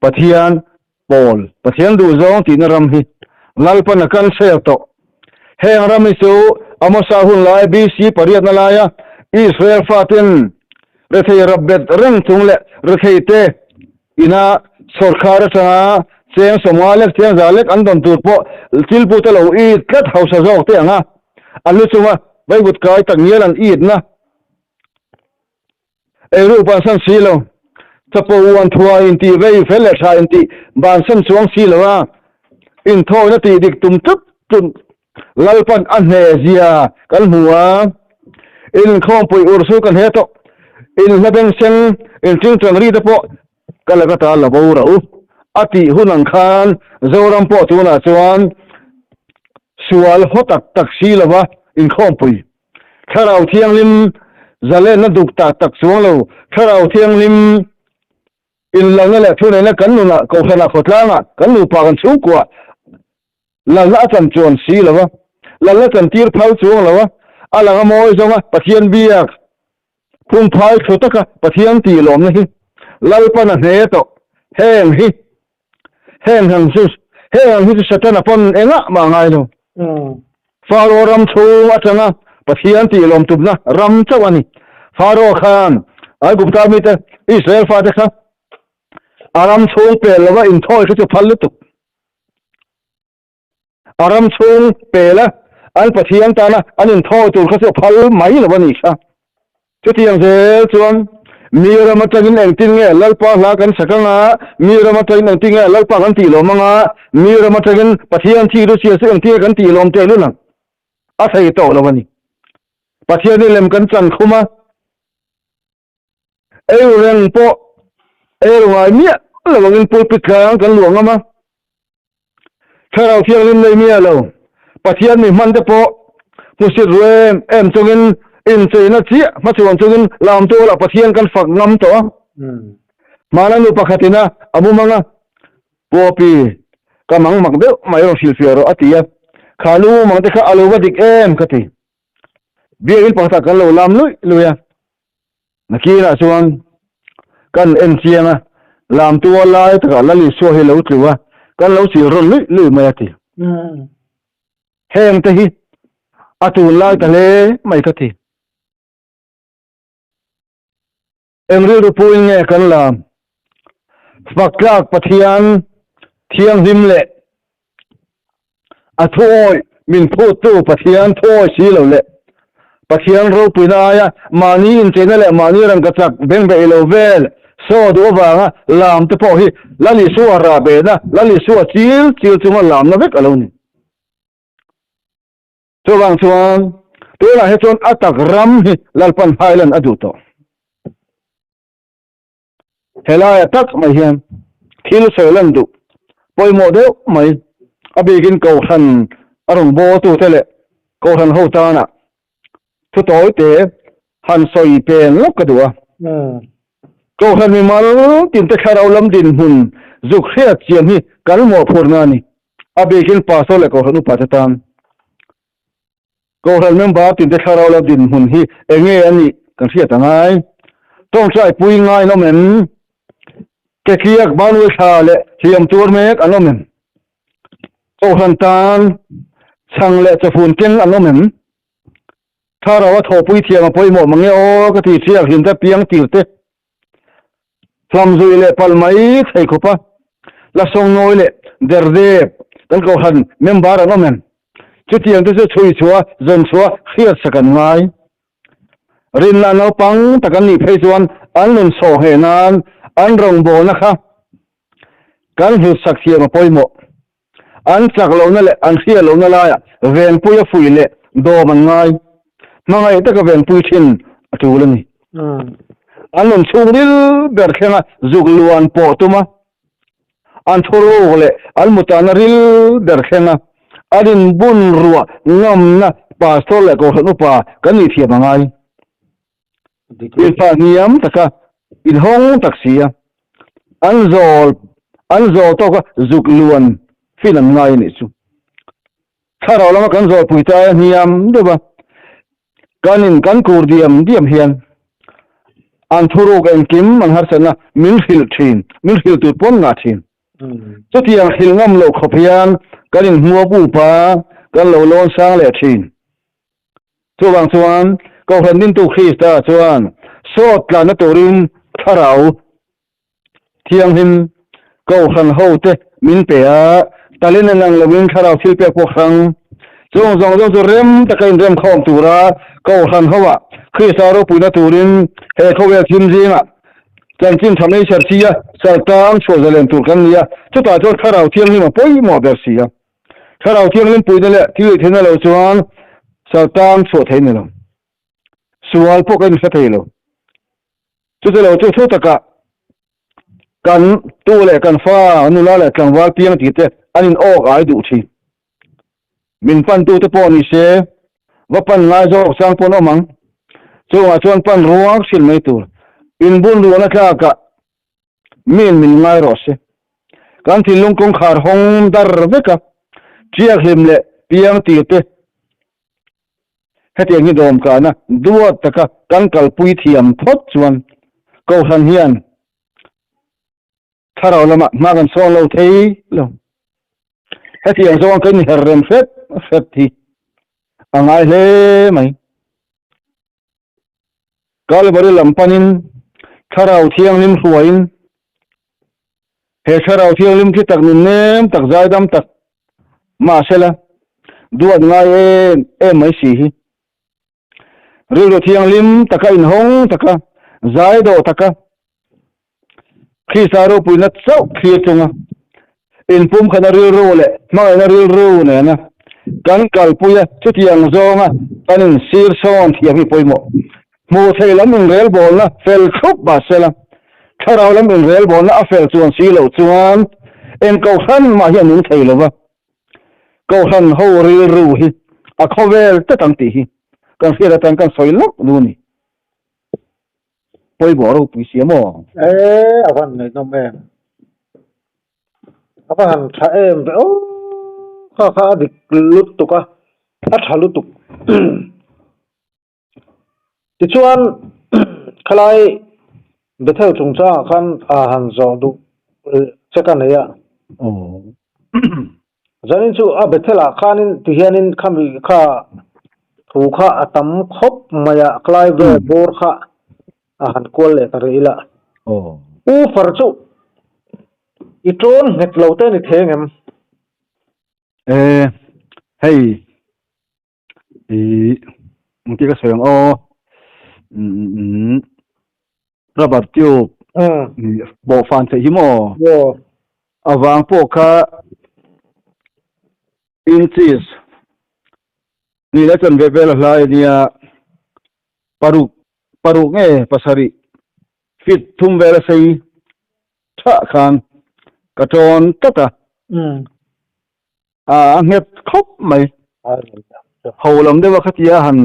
B: Pathian pawl, Pathian duhzawng tihna ram hi Lalpan a kan share tawh. Heng ram hi chu Amosa hun lai BC pariatna laia Israel faten rethei rapbet reng chung leh retheite Ina sawrkar atanga cheng 50 lek cheng 100 lek an dawn tur pawh thilpu te lo it tlat hausa zawk te ang a, an lu chunga vaivut kai tak ngial an itna eiru bansan si lo, chapo uan thua intih vei fel leh tha intih bansan chuang si lo a, inthawina tih dik tum tlut tlut Lalpan a hne zia kan hmu a, inkhawmpui ur chu kan he tawh, inhla bengchheng, intingtang ri te pawh ka laka ta la bo rauh a tih hun ang khan Zoram pawh tunah chuan sual haw tak tak si lova inkhawmpui Thlarau Thianghlim zalenna duk tak tak chuang lo, Thlarau Thianghlim inlalna leh thuneihna kan nunah Kohhranah khawtlangah kan nupa kan chhungkuah Lalna a chan chuan si lo a, lalna chan tir phal chuang lo a, a lang a mawi zawng a Pathian biak phungphai thu taka Pathian tih lawmna hi Lalpan a hne tawh. Heng hi, heng ang chu, heng ang hi chu Satana pawn engah mah a ngai lo. Faro ram chhung atanga Pathian tih lawm tumna ram chauh a ni. Faro khan Aigupta mite, Israel fate kha a ram chhung pel lova inthawi kha chu phal lutuk. A ram chhung pela an Pathian tana an inthawi tur kha chu a phal mai lo a nih kha. Chutiang zel chuan mi ram atangin engtin nge Lalpa hla kan sak anga, mi ram atangin engtin nge Lalpa kan tih lawm anga, mi ram atangin Pathian thik lu chhia chu engtin nge kan tih lawm teh lul ang? A thei tawh lo a ni. Pathian hi lem kan chan khum a, ei reng pawh ei ru ngai miah lo angin pulpit tlang kan luah ngam a. Thlarau Thianghlim nei miah lo, Pathian mi hman te pawh hmusit ru em em chungin incheina chiah hmachhuan chungin lamtualah Pathian kan fak ngam tawh a. Hmana nu pakhatin a a mumang a, Puapi, ka mang mak deuh mai rawn hrilhfiah rawh a ti a, kha nu mumang te kha a lo va dik em ka ti. Biakinn pakhatah kan lo lam luih luih a, nakinah chuan kan en chiang a, lamtua lai takah Lal Isua hi lo tlu a, kan lo chil rawn luih luih mai a ti. Heng te hi a tunlai ta hle mai ka ti. Eng rilru puin nge kan la fak tlak Pathian thianghlim leh a thuawi min phuttu Pathian thuawi si lo leh Pathian ropuina aia mahni incheina leh mahni rangkachak bengbeih lo vel saw duh avanga lam te pawh hi Lal Isua rahbehna, Lal Isua chil chil chunga lamna vek a lo ni. Chuvang chuan tunah hi chuan a tak ram hi Lalpan Highland a duh tawh. Helaia tak mai hian thil sawi lan duh pawimawh deuh mai a bikin Kohhran a rawn bawltute leh Kohhran ho tana thu tawite han sawi pen lawk ka duh a. Kohhran mimal tinte thlarau lam dinhmun zuk hriat chian hi kan mawhphurhna a ni. A bikin pastor leh kohhran upate tan. Kohhran member tinte thlarau lam dinhmun hi eng nge a nih kan hriat a ngai. Tawngtai pui ngai an awm em? Ketliak banui thla leh hliam tuar mek an awm em? Kohhran tan chhang leh chawfun keng an awm em? Thlarau a thawhpui thiam a pawimawh mange aw ka ti chiak hlim te piang tir te hlam zui leh palh mai thei khawp a, la sawngnawi leh derdep kan kohhran member an awm em? Chutiang te chu chhui chhuah zawn chhuah hriat sak an ngai. Rinna naupang tak an nih phei chuan an nun sawh ngheh nan an rawngbawlna kha kan hlut sak thiam a pawimawh. An chak lohna leh an hriat lohna laiah venpui a fuih leh dawm an ngai. Hmangaih taka venpui thin a tul a ni. An nun chhungril ber thlenga zuk luan pawh tum a, an thuruk leh an mutahna ril ber thlenga an inbun ruah ngamna pastor leh kohhran upa kan nih thiam a ngai. Infa hniam taka inhawng tak si a, an zawl an zawl tawka zuk luan fin an ngai a nih chu. Thlarau lama kan zawlpui te aia hniam deuh a, kan in kan kur diam diam hian an thuruk engkim an harsatna min hrilh thin, min hrilh tur pawn ngah thin. Chutiang hrilh ngam loh khawp hian kan inhmuap up a, kan lo lawn sang leh thin. Chuvang chuan Kohhran Dintu Krista chuan sawt tlanna turin Thlarau Thianghlim Kohhran hote min pe a, talent a nang loin Thlarau thilpek pawh hrang. Chung zawng zawng chu rem taka inremkhawm tura Kohhran hoah Krista ropuina turin he khawvel thim zingah chanchin tha mai ser si a, saltang chhuah zalen tur kan ni a, chutah chuan Thlarau Thianghlim a pawimawh ber si a. Thlarau Thianghlim puina leh thil ei theihna lo chuan saltang chhuah thei ni lo. Sual pawh kan inhre thei lo. Chuti lo chu thu takah kan tu leh kan fa nula leh tlangval piang tih te an in awk ai duh thin. Min pantu te pawh ni se va pan ngai zawk chang pawn awm ang. Chungah chuan pan ruak hrilh mai tur. Inbun ruahna tlakah Miin min ngai rawh se. Kan thinlung kawngkhar hawng dar vek a, ṭiak hlim leh piang tir te hetiang hi dawmkana duat taka kan kalpui thiam phawt chuan Kohhran hian thlarau lamah hma kan sawn lo thei lo. Hetiang zawng kan inher rem hret hret hi a ngai hle mai. Kalvari lam panin Thlarau Thianghlim hruaiin he Thlarau Thianghlim thi tak nun nem tak zaidam tak mahsela duat ngai em em mai si hi. Rilru Thianghlim taka inhawng taka zaidawh taka Krista ropuina chauh thlir chunga inpumkhatna rilru leh hmangaihna rilru nena kan kalpuia chutiang zawnga Kan insir sawn thiam hi pawimawh. Hmuh theih lam inrelbawlna fel thlup mahsela, thlarau lam inrelbawlna a fel chuan si loh chuan eng kohhran mah hi a nung thei lo va. Kohhran ho rilru hi a khawvel tlat ang tih hi kan hriat atan kan sawi lawk nu ni. Pawimawh ropui si a maw?
A: E, a van ngaihnawm em. A va han tha em ve aw, kha kha a dik lutuk a, a tha lutuk. Tichuan khalai Bethel chungchangah khan a han zawh duh che ka nei a. Zanin chu a Bethel-ah khanin tihianin khami kha thu kha a tam khawp mai a, khalai vel bawr kha a han kual leh ta rih ila. U far chu i tawn nghet lo te ni thei angem?
B: E, hei I engti ka sawi ang aw umm rubber tube bawh fan theih hi maw a vang pawh kha inches ni leh chanve vel a hlai ania paruk paruk nge pasarih feet thum vel a sei thah khan ka tawn tlat a. A nghet khawp mai. Ho lam deuha khatia han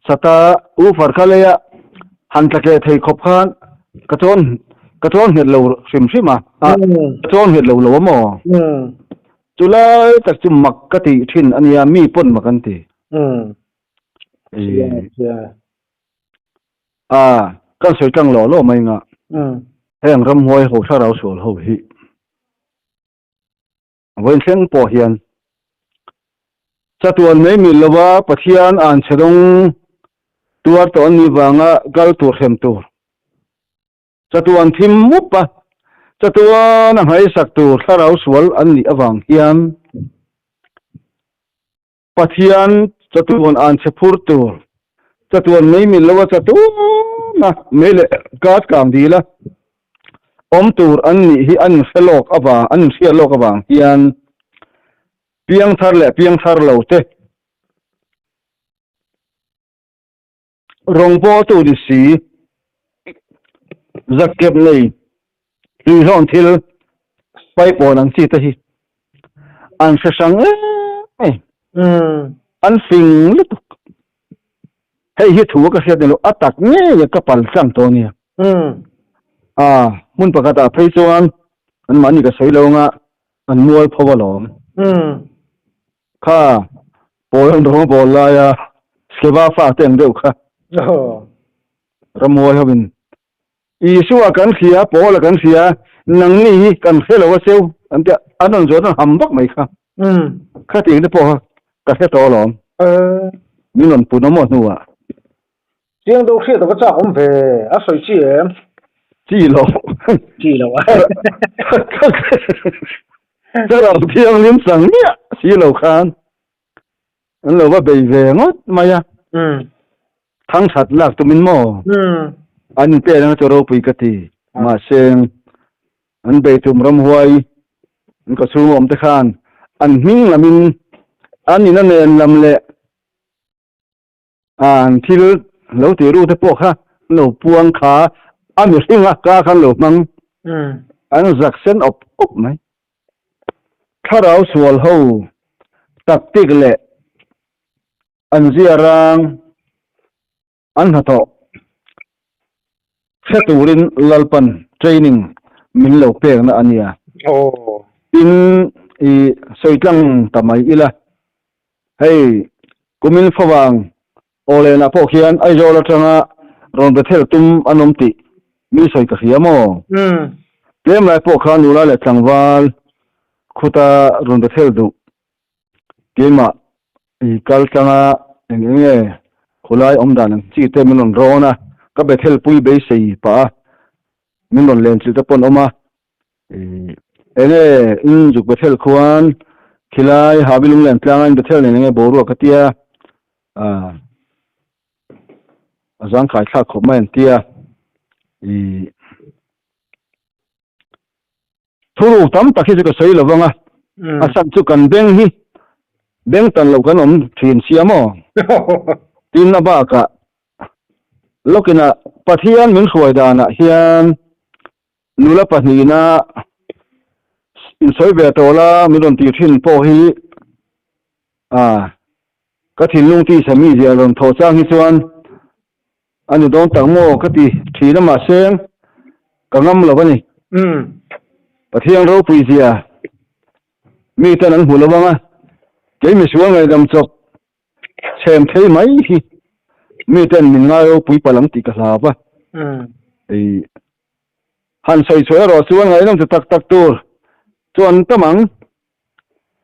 B: sata u farkha leia han tla tleh thei khawp khan ka chawn ka chawn nghet lo hrim hrim a. Ka chawn nghet lo lo a maw? Chu lai tak chu mak ka tih thin a nia, mi pawn mak an ti. A, kan sawi tlang lo lo mai nga. Heng ramhuai ho thlarau sual ho hi. Vawiin thleng pawh hian chatuan mai mil lova Pathian an chhe rawng tuar tawh an nih vanga kal tur hrem tur, chatuan thim mup a, chatuan a nghaisak tur thlarau sual an nih avang hian Pathian chatuan an chhe phur tur, chatuan mai mil lova chatuan a mei leh kat kang dil a awm tur an nih hi an inhre lawk avang, an inhriat lawk avang hian piangthar leh piangthar lo te rawngbawltu ni si zakkep nei hluihlawn thil paipawn ang chi te hi an hre hrang em em. An fing lutuk. Hei hi thu ka hriat ni lo, a tak ngei ka pal tlang tawh a nia. A, hmun pakhatah phei chuan anmahni ka sawi lo anga an mual pho alawm. Kha pawl an rawng bawl laia Skeva fate ang deuh kha ramhuai hovin Isua kan hria, Paula kan hria, nangni hi kan hre lo a cheu an tia, an rawn zawt an ham vak mai kha. Khatiang te pawh kha ka hre tawh alawm. Min rawn pun awm aw hnuah.
A: Chiang deuh hriat ava chak awm ve, a sawi chi em?
B: Chi lo.
A: Chi lo a.
B: Ka ram thianghlim chang miah si lo khan an lo va bei ve ngawt mai a. Thangthat lak tumin maw? An inpek anga chu ropui ka ti. Mahse an bei tum ramhuai an ka chhung awm te khan an hming lamin an in a nen lam leh An thil lo ti ru te pawh kha an lo puang kha a mihring a ka khan lo hmang an zak sen awp awp mai. Thlarau sual ho tactic leh an zia rang an hnathawh hre turin Lalpan training min lo pekna a nia. Tin i sawi tlang ta mai ila. Hei, kumin favang Awlenah pawh khian Aizawl atanga rawn Bethel tum an awm tih mi sawi ka hria maw? Tlem lai pawh khan nula leh tlangval khuta rawn Bethel duh keimah i kal tlanga eng eng nge khawlai awm dan ang chi te min rawn rawn a, ka Bethel pui beisei pah a min rawn len chilh te pawh an awm a. Enge in zuk Bethel khuan khilai Habi Lunglen tlanga in Bethel nen enge boruak ka tia a zangkai thlak khawp mai an tia i thuruk tam tak hi chu ka sawi lovang a a chhan chu kan beng hi. Beng tan lo kan awm thin sia maw? Tin a bakah lawkina Pathian min hruai danah hian nula pahnihna insawi ve tawh la min rawn tih thin pawh hi a ka thinlung tisa mi zia rawn thawh chang hi chuan a ni dawn tak maw ka ti thin a mahse ka ngam lo a ni. Pathian ropui zia Mi ten an hmu lo ang a, kei misual ngaihdam chawp chhem thei mai hi mi ten min ngai ropui palh ang tih ka hlau a. Ei, han sawi chhuah erawh chuan ngaihdam chu tak tak tur chu an tam ang.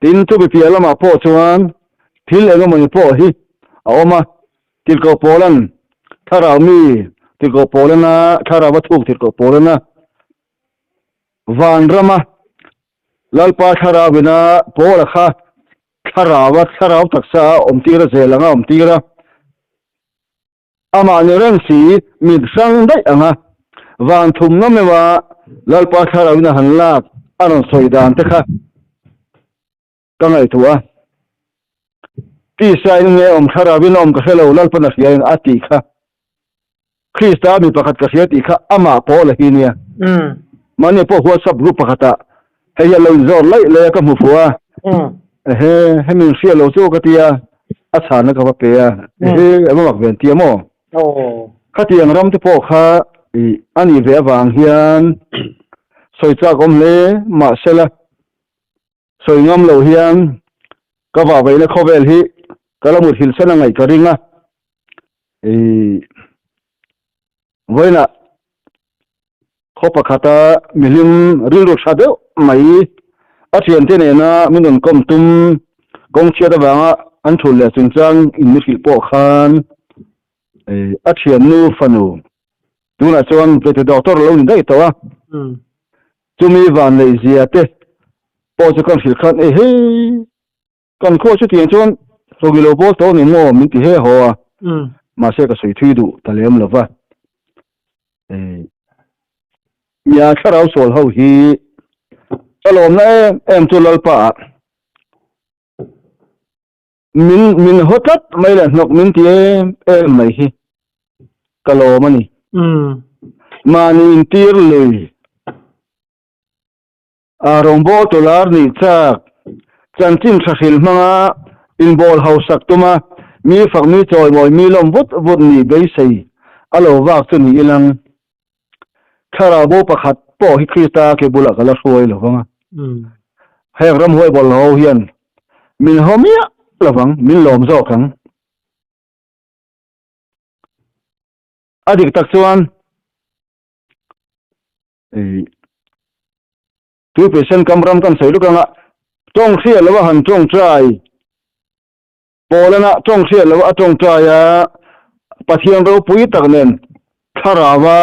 B: Tin, chumi piah lamah pawh chuan thil eng emawni pawh hi a awm a, tirhkoh pawlan thlarau mi tirhkoh pawlana thlarau a thuk tirhkoh pawlana Vanrama Lalpa thlarauina Paula kha thlaraua thlarau taksa a awmtir a, zel anga awmtir a, amah ni reng si mit hrang daih anga van thumna meuha Lalpa thlarauina han lak a rawn sawi dan te kha ka ngaihtuah a. Tisa in nge awm thlarauin a awm ka hre lo, Lalpan a hria in a tih kha. Krista mi pakhat ka hria tih kha amah Paula hi nia. Mahni pawh WhatsApp group pakhatah hei hian lo inzawr laih laih a ka hmu fuh a. Ehe, hemi in hria lo chu ka ti a, a chhanna ka va pe a. Ehe, a va mak ve an ti a maw? Khatiang ram te pawh kha a nih ve avang hian sawi chak awm hle mahsela Sawi ngam lo hian ka vahvaihna khawvel hi ka la mut hilsan a ngaih ka ring a, ih vawiinah khaw pakhata mihlim rilru tha deuh mai a thiante nena min rawn kawm tum kawng chhiat avanga an thul leh chungchang in mi hrilh pawh khan ih a thiannu fanu tunah chuan vete doctor a lo ni daih tawh a. Chumi van neih zia te pawh chu kan hrilh khan, Ehe, kan khaw chutiang chuan hlawki lo bawl tawh ni maw min ti he haw a, mahse ka sawi thui duh ta lem lo va. Mia thlarau sual ho hi ka lawmna em em chu Lalpa ah min min haw tlat mai leh hnawk min ti em em mai hi ka lawm a ni. Mahni intir lui a rawngbâwl tawlâr nih châk chanchin tha hrilh hmanga inbawl hausak tuma mi fak mi chawimawi mi lawm vut vut nih beisei a lo vak chu ni ilang thlarau bo pakhat pawh hi Krista ke bulah ka la hruai lo vang a. Heng ramhuai bawlhhlawh ho hian min haw miah lo vang, min lawm zawk ang. A dik tak chuan tui percent kam ram kan sawi luk anga tawng hriat lo a han tawngtai Pawlana tawng hriat lo a tawngtai a Pathian ropui tak nen thlarau a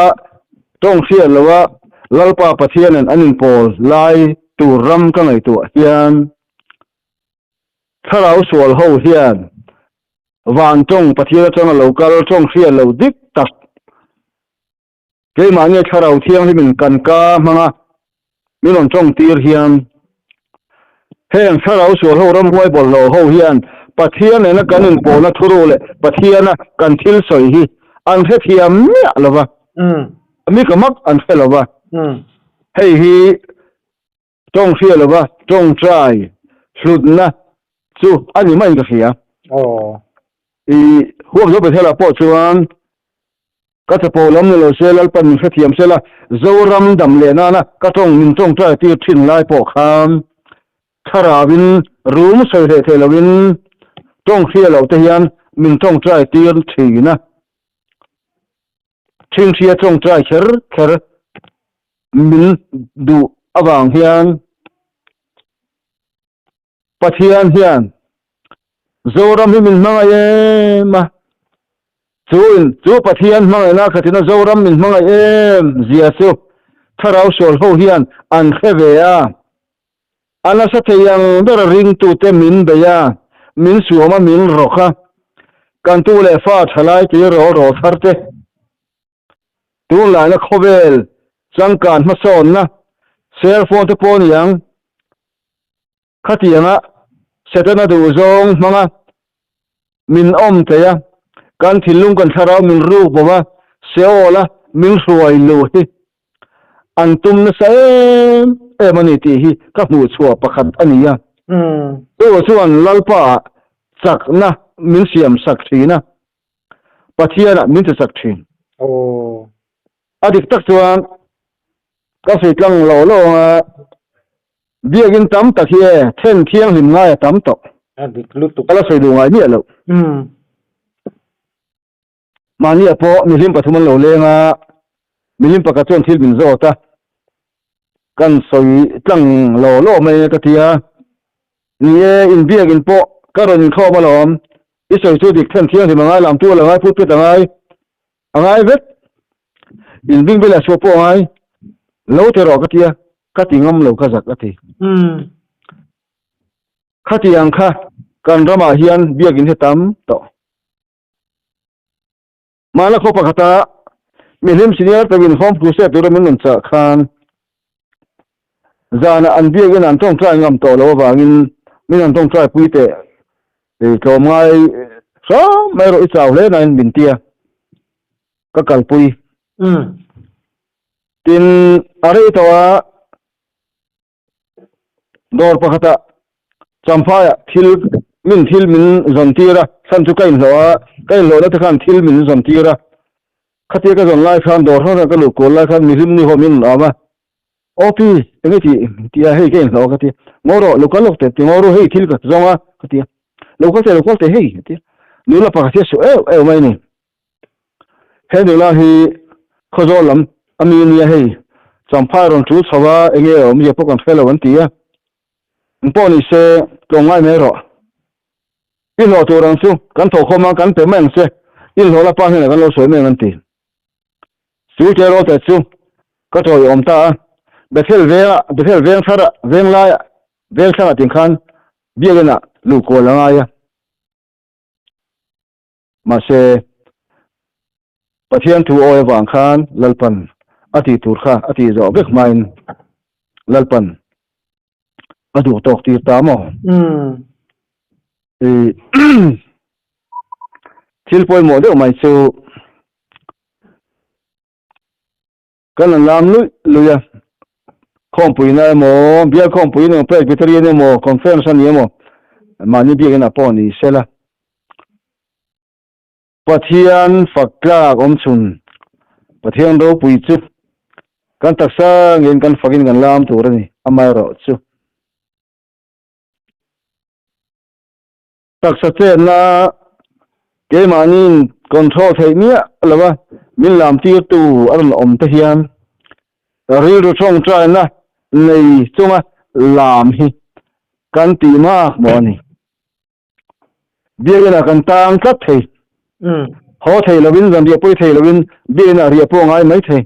B: tawng hriat lo a Lalpa Pathian nen an inpawl lai tur ram ka ngaihtuah hian Thlarau sual ho hian van tawng Pathian atanga lo kal tawng hriat lo dik tak keimah nge thlarau thianghlimin kan ka hmanga min rawn tawng tir hian heng thlarau sual ho ramhuai bawlhhlawh ho hian Pathian nena kan inpawlna thuru leh Pathiana kan thil sawi hi an hrethiam miah lova mi ka mak an hre lova hei hi Tawng hria lova tawngtai hlutna chu a ni maiin ka hria. I huap zo Bethel ah pawh chuan ka chapo lam ni lo se Lalpan min hrethiam se la, Zoram dam leh nana ka tawng min tawngtai tir thin lai pawh khan thlarauin rum sawi hleh thei loin tawng hria loh te hian min tawngtai tir thin a. Thinghria tawngtai kher kher min duh avang hian Pathian hian Zoram hi min hmangaih em a, chu in chu Pathian hmangaihna khatina Zoram min hmangaih em zia chu thlarau sual ho hian an hre ve a, a nasa thei ang ber ringtute min bei a, min suam a, min rawk a, kan tu leh fa thalai tui rawl rawl thar te. Tunlaina khawvel changkan hmasawnna cell phone te pawh a ni ang. Khatianga Setana duhzawng hmanga min awm thei a, kan thinlung kan thlarau min ruk bo a, Seol a min hruai luh hi an tum nasa em em a ni tih hi ka hmuh chhuah pakhat a ni a. Chu chuan Lalpa ah chakna min siam sak thin a, Pathian ah min ti chak thin. A dik tak chuan ka sawi tlang lo lo ang a, Biakin tam tak hi e, then thianghlim ngai a tam tawh.
A: A dik lutuk.
B: Ka la sawi duh ngai miah loh. Mahni ah pawh mihlim pathum an lo leng a, mihlim pakhat chuan thil min zawt a, kan sawi tlang lo lo mai a ka ti a, ni e, in biakin pawh ka rawn inkhawm alawm, i sawi chu dik then thianghlim a ngai, lamtu a la ngai, pulpit a ngai, A ngai vek. In bing velah chhuah pawh a ngai. Lo ti rawh ka ti a, ka ti ngam lo ka zak a ti. Khati ang kha kan ramah hian biakin hi tam tawh. Mahna khaw pakhata mihlim senior takin Home Crusade tura min rawn chah khan zanah an biakin an tawngtai ngam tawh loh avangin min han tawngtai pui teh tlawmngai hram mai erawh i chau hle nain min tia ka kalpui. Tin, a rei tawh a, dawr pakhatah Champhaiah thil min thil min zawn tir a, chhan chu ka inhlawh a, ka inhlawhna te khan thil min zawn tir a, khatia ka zawn lai khan dawr hrang hrang ka luh kual lai khan mihlim ni ho min rawn awm a, Aw pi, enge tih ti a, hei ka inhlawh a ka ti a, Ngaw rawh, lo kal lawk teh ti, ngaw ru hei thil ka zawng a ka ti a, lo kal teh lo kal teh hei a ti a, nula pakhat hi a suh euh euh mai a ni. He nula hi Khawzawl lam a mi nia hei, Champhai rawn tul chho a, enge a awmzia pawh kan hre lo an ti a, Eng pawh ni se, tlawmngai mai rawh. I hlawh tur ang chu kan thawhkhawm a, kan pe mai ang che, i hlawh la pa hnenah kan lo sawi mai ang an ti. Chu tlerawlte chu ka tawiawm ta a, Bethel vengah, Bethel veng tharah, veng laiah, veng thlangah tin khan biakinah luh kual a ngai a. Mahse, Pathian thu awi avang khan Lalpan a tih tur kha a tih zawh vek hmain Lalpan a duh tawk tir ta maw? Thil pawimawh deuh mai chu Kan han lam luih luih a, khawmpuina emaw, bial khawmpui emaw, Presbyterian emaw, Conference a ni emaw, mahni biakinn ah pawh ni sela. Pathian fak tlak awm chhun, Pathian ropui chu kan taksa ngeiin kan fakin kan lam tur a ni, amaherawhchu. Taksa chenna keimahniin control theih miah lova min lam tirtu a rawn awm te hian rilru tawngtaina nei chunga lam hi kan tih mak maw a ni. Biakinah kan tang tlat thei. Haw thei lovin zan riah pawi thei lovin biakinah riah pawh a ngai mai thei.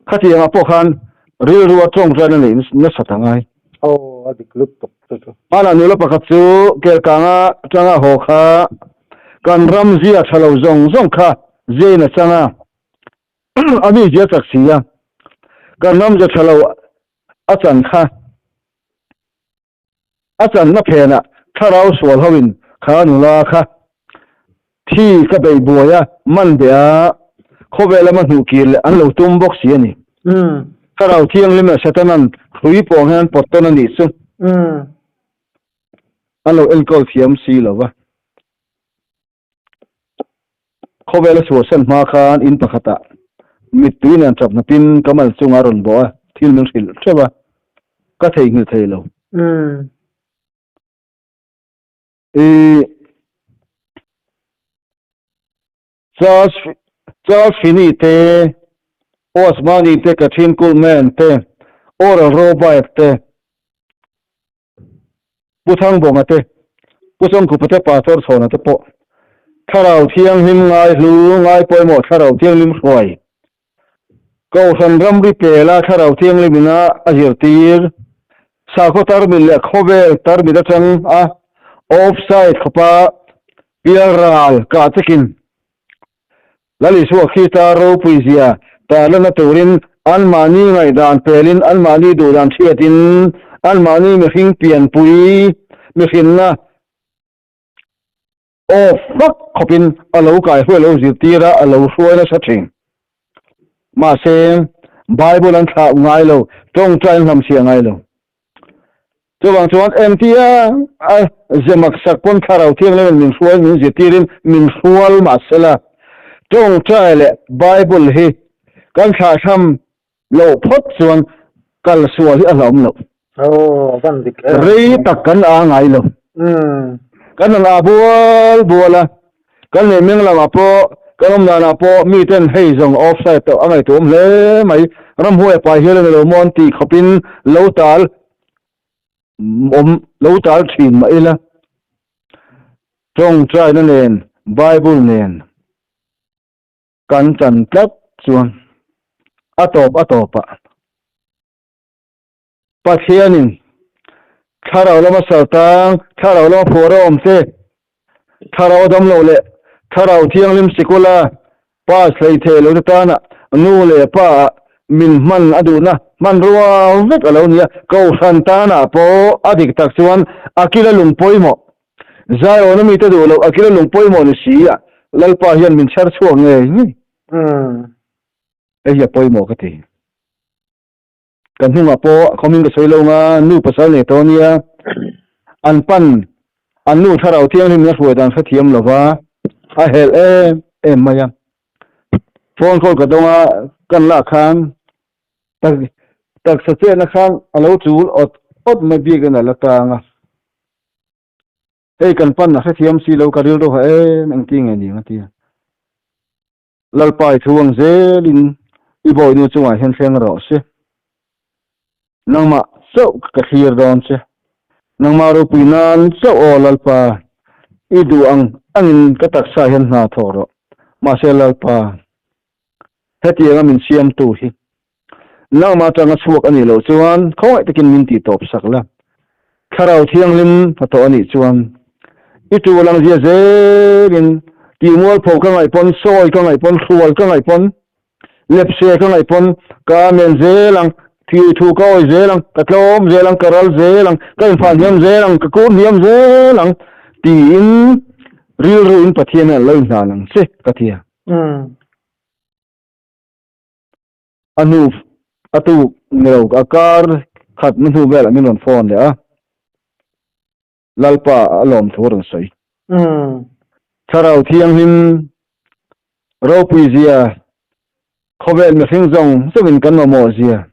B: Khatiangah pawh khan rilru a tawngtaina neih nasat a ngai.
A: Aw, a dik lutuk chu chu.
B: Hmanah nula pakhat chu Kelkanga atanga haw kha kan ram zia tha lo zawng zawng kha ziain a chang a, a mi zia chak si a, kan ram zia tha lo a chan kha A channa phenah thlarau sual hoin kha nula kha thi ka beih buai a, man beh a, khawvel lama hnuh kir leh an lo tum bawk si a ni. Thlarau thianghlim leh Satanan hrui pawng hian an pawt tawn a nih chu an lo enkawl thiam si lo va. Khawvela chhuahsan hma khan in pakhatah mittui nen tap hnapin ka mal chunga rawn bawh a, thil min hrilh hreuh a, ka theihnghilh thei lo. I Charles Charles Finney te, Osmani te, Kathryn Kuhlman te, Oral Roberts te, Pu Thangbawnga te, Pu Chawngkhupa te, Pastor Chhawna te pawh Thlarau Thianghlim ngaihlu ngai pawimawh Thlarau Thianghlim hruai Kohhran ramri pela Thlarau Thianghlim ina a zirtir sakhaw tarmit leh khawvel tarmit atang a offside khawpa pialral kah chekin Lal Isua Krista ropui zia tarlanna turin anmahni ngaihdan pelin anmahni duhdan hriatin Anmahni mihring pianpui mihrinna off vak khawpin a lo kaihruai lo zirtir a, a lo hruai nasa thin. Mahse, Bible an thlah ngai lo, tawngtai an hlamchhiah ngai lo. Chuvang chuan engtia a zemak sak pawn Thlarau Thianghlimin min hruai, min zirtirin min hrual mahsela, tawngtai leh Bible hi kan thlahthlam loh phawt chuan kal sual hi a hlauhawm loh.
A: Aw, van dik em.
B: Rei tak kan a ngai lo. Kan han a bual bual a, kan leh meng lamah pawh, kan awm danah pawh mi ten hei zawng offside tawh a ngaihtuahawm hle mai. Ramhuai a pai hial a ni lo maw an tih khawpin lo tal awm lo tal thin mah ila. Tawngtaina nen, Bible nen. Kan chan tlat chuan a tawp a tawpah Pathianin thlarau lama saltang, thlarau lama phuar a awm che, thlarau a dam loh leh thlarau thianghlim sikula pass hlei thei lo te tana nu leh pa ah min hman a duhna hmanrua vek a lo ni a, Kohhran tanah pawh a dik tak chuan a kila lung pawimawh Zaiawna mite duh loh a kila lung pawimawh ni si a, Lalpa hian min chher chhuak ngei ngei. Hei hi a pawimawh ka ti. Kan hnungah pawh khawmin ka sawi lo nga, nu pasal nei tawh ania, an pan an nu thlarau thianghlim in a hruai dan hrethiam lo va, a helh em em mai a. Phone call ka dawng a, kan lah khan taksa chetna khan a lo chul awt awt mai biakin a la tang a. Hei kan pan a hrethiam si lo ka rilru ha em engti nge ni ang a ti a. Lalpa i thu ang zelin i bawihnu chungah hian thleng rawh se. Nangmah chauh ka thlir dawn che. Nangmah ropui nan chauh aw Lalpa, i duh ang angin ka taksa hian hna thawk rawh. Mahse Lalpa, hetianga min siamtu hi Nangmah atanga chhuak a nih loh chuan khawngaih takin min tih tawp sak la. Thlarau Thianghlim hnathawh a nih chuan i tu lang zia zelin tih mualpho ka ngaih pawn, sawi ka ngaih pawn, hrual ka ngaih pawn, lepse ka ngaih pawn ka amen zel ang, thih thu ka awi zel ang, ka tlawm zel ang, ka ral zel ang, ka infah hniam zel ang, ka kur hniam zel ang tiin rilru in Pathian hian a lo inhlan ang che ka ti a. A hnu a tuk ni lo a kar khat na hnu velah min rawn phone leh a, Lalpa a lawm thu a rawn sawi. Thlarau Thianghlim ropui zia, khawvel mihring zawng zawngin kan mamawh zia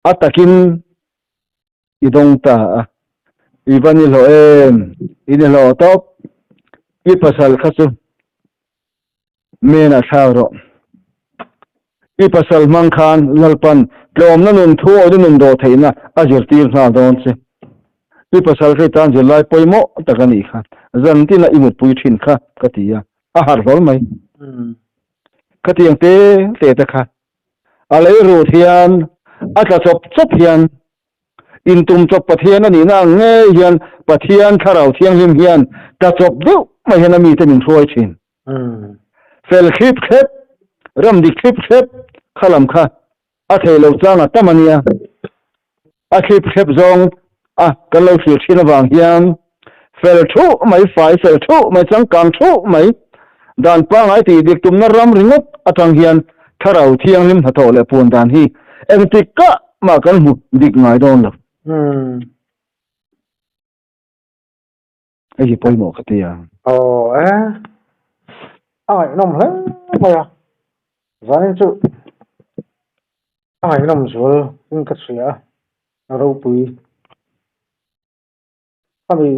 B: a takin i dawng ta a, i va ni hlawh em, i ni hlawh tawp, i pasal kha chu Men a thlak rawh. I pasal hmang khan Lalpan tlawmna nun thu awina nun dawh theihna a zirtir nghal dawn che. I pasal hei tan zirlai pawimawh tak a nih kha. Zan tina i mutpui thin kha ka ti a, a harh hlawl mai. Khatiang te te te kha a lei rut hian a tla chawp chawp hian Intum chawp Pathian a nihna ang ngei hian Pathian Thlarau Thianghlim hian tla chawp deuh mai hian a mite min hruai thin. Fel thlip thlep, ram dik thlip thlep kha lam kha a thei lo chang a tam a nia. A thlip thlep zawng a kan lo thlir thin avang hian fel thuh mai, fai fel thuh mai, changkang thuh mai, dan pangngai tih dik tumna ram ringawt atang hian Thlarau Thianghlim hnathawh leh puan dan hi engtik kah mah kan hmu dik ngai dawn lo. Hei hi pawimawh ka ti a.
A: Aw e, a ngaihnawm hle mai a, zanin chu a ngaihnawm zual in ka hria a, a ropui. Khami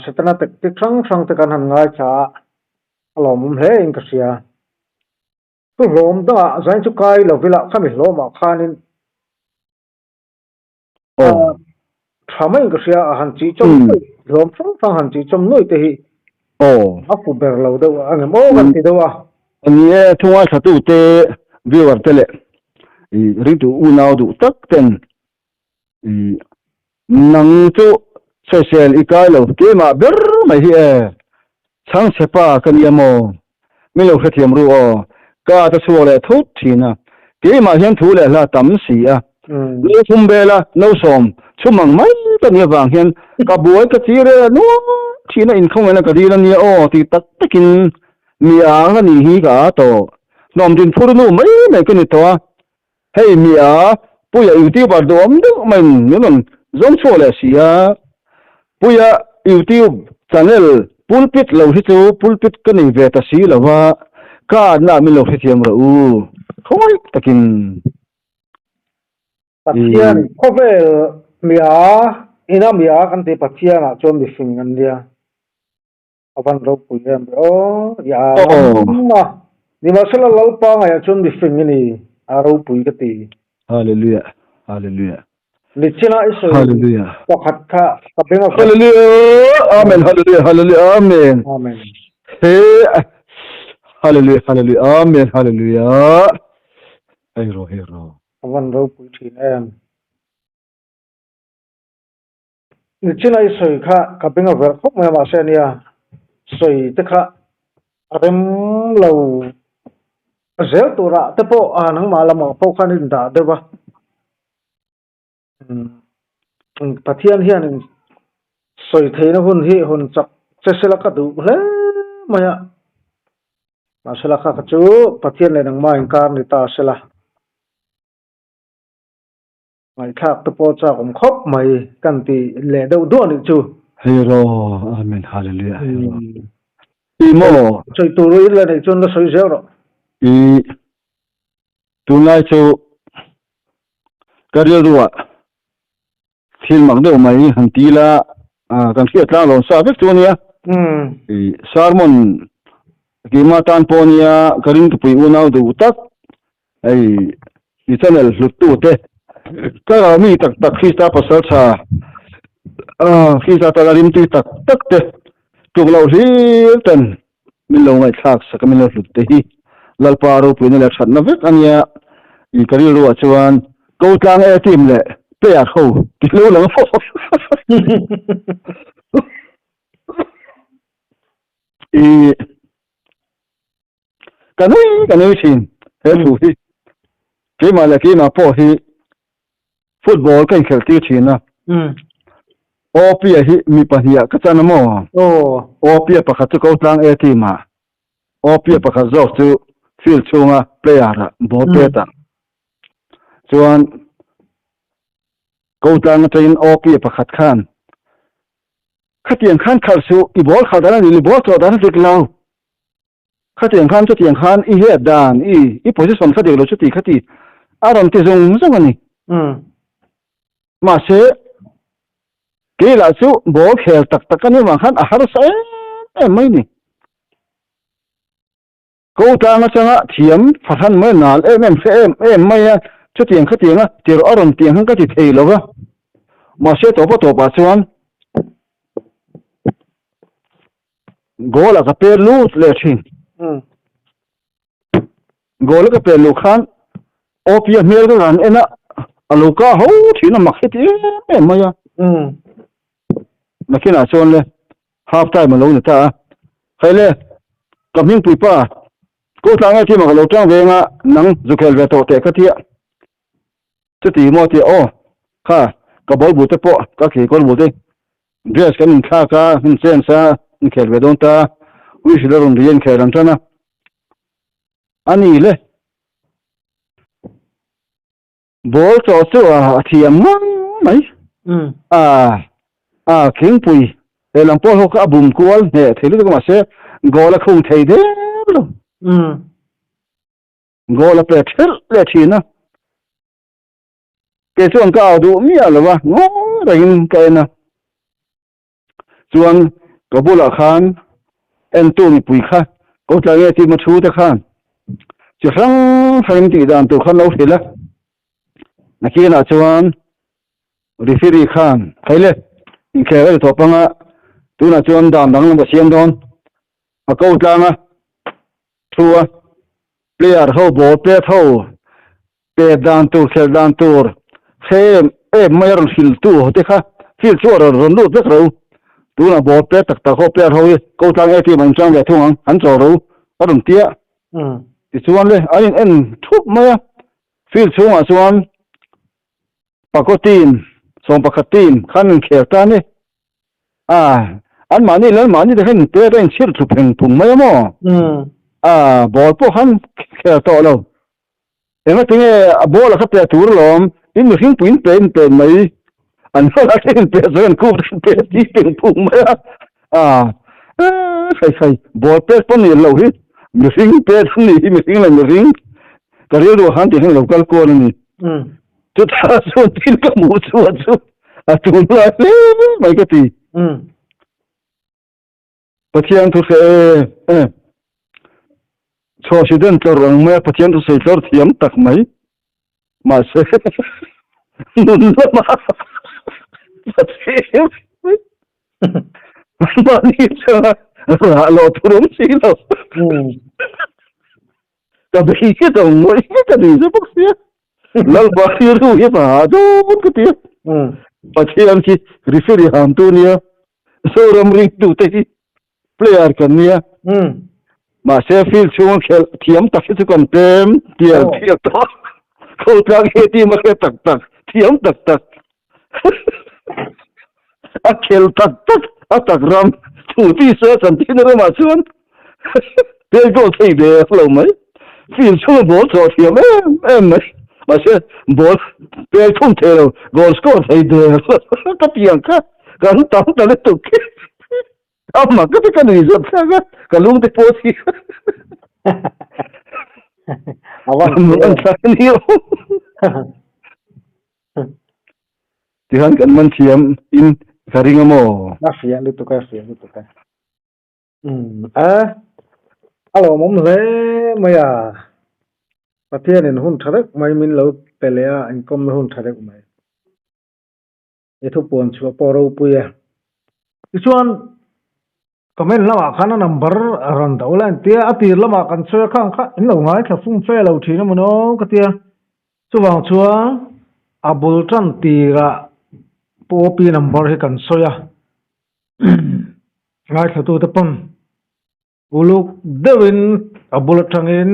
A: Setana tactic hrang hrang te kan han ngaithla a, a lawmawm hle in ka hria. Chu hlawm dangah zain chu kai lo vila khami hlawmah khanin tha maiin ka hria a han chih chawm nuai hlawm hrang hrang han chih chawm nuai te hi a fu ber lo deuh a ngem aw kan ti deuh a.
B: Ni e, thungai thlatute viewer te leh ringtu unau duh tak ten Nang chu sawisel i kai lo keimah ber mai hi e, chhangchhe pa ka nia maw? Min lo hrethiam ru aw, ka ta chhuak leh thut thin a, keimah hian thu leh hla tam si a. No thum vela no sawm chhum ang mai ka nih avang hian ka buai ka chir e nuam thin a inkhawngin a ka dil a nia aw tih tak takin mi ang a nih hi ka a tawh. Hnawm din phur nu mai mai ka ni tawh a, hei mi a Puia youtuber duhawm deuh maiin min rawn zawng chhuak leh si a, Puia youtube channel pulpit lo hi chu pulpit ka nei ve ta si lo va, ka atna ah min lo hrethiam rawh u khawngaih takin.
A: Pathian khawvel mia ina mia kan tih Pathian ah chuan mihring an nia. A van ropui em ve aw, i a ngam a. Nimahsela Lalpa ngaiah chuan mihring i ni, a ropui ka ti.
B: Hallelujah, Hallelujah.
A: Nichina i sawi
B: Hallelujah.
A: pakhat kha ka beng a
B: Hallelujah, Amen, Hallelujah, Hallelujah, Amen.
A: Amen.
B: He Hallelujah, Hallelujah, Amen, Hallelujah. Hei ro, hei ro.
A: A van ropui thin em. Nichina i sawi kha ka beng a verh khawp mai a mahse ania sawi te kha a rem lo zel turah te pawh a nangmah lamah pawh khan in dah deuh a Pathian hianin sawi theihna hun hi hun chak che sela ka duh hle mai a mahse la kha kha chu Pathian leh nangmah inkar ni ta sela. Ngaihthlak te pawh chak awm khawp mai kan ti leh deuh duah anih chu.
B: Hei rawh Amen Hallelujah hei rawh. I maw?
A: Sawi tur i la neih chuan la sawi zel rawh.
B: I tunlai chu ka rilruah thil mak deuh mai han ti la kan hriat tlang lo sa vek chu ania. I sermon keimah tan pawh ania ka ringtupui unau duh tak Hei i channel hluttu te ka rau mi tak tak Krista pasal tha Krista tana rimtui tak tak te tluk loh hlir ten min lo ngaihthlak sak a min lo hlut te hi Lalpa ropuina leh thatna vek ania i ka rilru ah chuan ko tlang e team leh player ho ti lo lang fo i Ka nui ka nui thin he thu hi. Keimah leh keimah pawh hi football ka inkhelh tir thin a. OP-a hi mi pahniha ka chan a maw? OP-a pakhat chu Kotlang A team-ah, OP-a pakhat zawk chu field chhunga player-ah ball pet-ah. Chuan Kotlang atangin OP-a pakhat khan khatiang khan khalh suh, i ball khalh dan a ni, i ball chawh dan a dik lo. Khatiang khan chutiang khan i head dan i i position kha dik lo chuti khati a rawn ti zung zung a ni. Mahse kei lah chu ball khel tak tak a nih vang khan a harsa em em mai ni. Ko tlang atanga thiam fahran mai nal em em hre em em mai a chutiang khatiang a tirh a rawn tih ang khan ka ti thei lo va. Mahse tawpa tawpah chuan Goal a ka per lut leh thin. Goal a ka per luh khan Opia hmel ka han en a, a lo ka ho thin a mak heti em em mai a. Nakinah chuan le half time a lo ni ta a. Hei le, ka hmingpui pa, ko tlang nge thima ka lo tang ve anga nang zu khel ve tawh teh ka tia. Chuti maw tia aw, kha ka ball bu te pawh ka kekawr bu te dress kan inthlak a, in change a, inkhel ve dawn ta, whistle a rawn ri a inkhel ang tan a, a ni le. Ball chawh chu a thiam ngang mai, a a khingpui lehlam pawh ho kha a bum kual hneh thei lutuk a mahse goal a khung thei der lo. Goal a pe thelh leh thin a, kei chuan ka au duh miah lo a, ngawi rengin ka en a. Chuan ka bulah khan entu mipui kha ko tlai nge tih maw thu te khan chi hrang hrangin tih dan tur khan lo hrilh a. Nakinah chuan referee khan hei le inkhel a ni tawh panga tunah chuan dan danglam ka siam dawn a ko tlang a. Thu a, player ho ball pet ho pet dan tur khelh dan tur hre em em mai a rawn hrilh tu ho te kha field chu a rawn rawn lut vek ro. Tunah ball pet tak tak ho player ho hi ko tlang e team an inchang ve thung ang an chawl ro a rawn tia. Tichuan le an in en thup mai a field chhungah chuan. Pakaw team, 11 team khan an khel ta ni. A, an mahni leh an mahni te khan inpek a inchhir thlu pheng phung mai a maw? A, ball pawh khan khel tawh lo. Engatinge a ball a kha pe tur alawm, in mihring pui inpe inpe mai. An hmala te inpe zawng an khup te inpe ti pheng phung mai a. A, khai khai, ball pek pawh ni loh hi, mihring pek a ni hi, mihring leh mihring. Ka rilru ah khan ti hian lo kal kual a ni. Chutah chuan thil ka hmuh chhuah chu a tul lai hle mai ka ti. Pathian thu hre e, chhuahsiden tlawr ang mai a Pathian thu sawi tlawr thiam tak mai. Mahse nun lama Pathian mahni chunga rah loh tur awm si lo. Ka bei ka dawng ngawih ngawih ka ni zet bawk sia. Lalpa rilru hi ka ha dawn ka ti a. Pathian khi referee ham tu nia, Zoram ringtu te hi player kan nia. Mahse field chhunga khelh thiam tak hi chu kan tlem tial tial tawh. Khawtlang he team a hre tak tak, thiam tak tak. A khel tak tak a tak ram thu ti se a chantir na ramah chuan pek goal thei ve lo mai. Field chhunga ball chawh thiam em em mai. Mahse ball pek thum thei lo, goal score thei der lo ka ti ang kha kan tam ta lutuk khi. A mak ka ti ka nui zawt thlak a, ka lung te pawh thi.
A: A van
B: An thlak a ni lo. Tihian kan man thiam in ka ring a maw?
A: A hria lutuk a, hria lutuk a. Umm a, a lawmawm hle mai a. Pathianin hun tha deuh mai min lo pe leh a, inkawmna hun tha deuh mai. I thupuan chhuah pawh ropui e. Tichuan Comment lamah khan a number a rawn do la entia a tir lamah kan sawi a khang kha in lo ngaithla fum fe lo thin a maw no ka tia. Chuvang chuan a bul tan tirah Pu Opi number hi kan sawi a ngaithla tute pawn uluk deuhin a bul atangin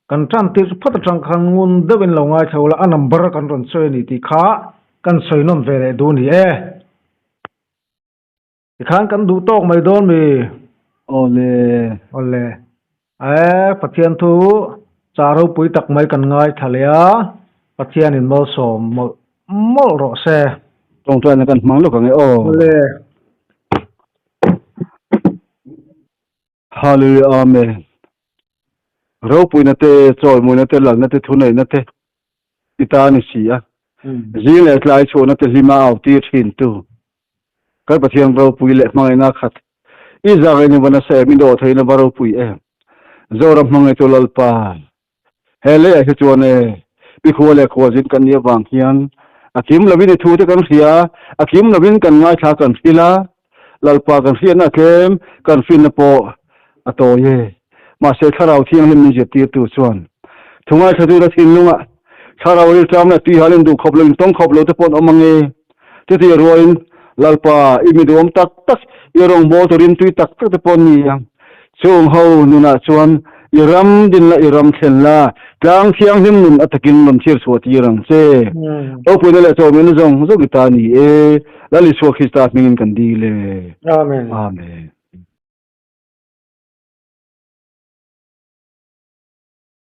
A: kan tan tir phawt atang khan ngun deuhin lo ngaithla ula a number kan rawn sawi a ni tih kha kan sawi nawn ve leh duh a ni e. Tikhan kan duh tawk mai dawn mi?
B: Awle.
A: Awle. E, Pathian thu cha ropui tak mai kan ngaithla leh a, Pathianin malsawm mawlh mawlh rawh se.
B: Tawngtaina kan hmang lawk ang e aw.
A: Awle.
B: Hallelujah Amen. Ropuina te, chawlmuina te, lalna te, thuneihna te i ta a ni si a. Zing leh tlai chhuahna te hlima au tir thin tu. Kan Pathian ropui leh hmangaihna khat i zak in i va nasa em, i dawh theihna va ropui em. Zoram hmangaihtu Lalpa, he leiah hi chuan e, pi khua leh khua zin kan nih avang hian a kim lovin i thu te kan hria, a kim lovin kan ngaithla kan hril a, Lalpa kan hriatna a tlem, kan finna pawh a tawi e. Mahse Thlarau Thianghlim min zirtirtu chuan thu ngaithlatute thinlungah Thlarau rilṭam leh tuihal in duh khawp lo, in tawng khawp lo te pawh an awm ang e. Chutih rualin Lalpa i mi duhawm tak tak, i rawngbâwl tur in tui tak tak te pawh an ni ang. Chung ho nunah chuan i ram din la, i ram thlen la, tlang thianghlim nun a takin rawn thlir chhuah tir ang che. Ropuina leh chawhmehna zawng zawng i ta a ni e. Lal Isua Krista hmingin kan dil e.
A: Amen.
B: Amen.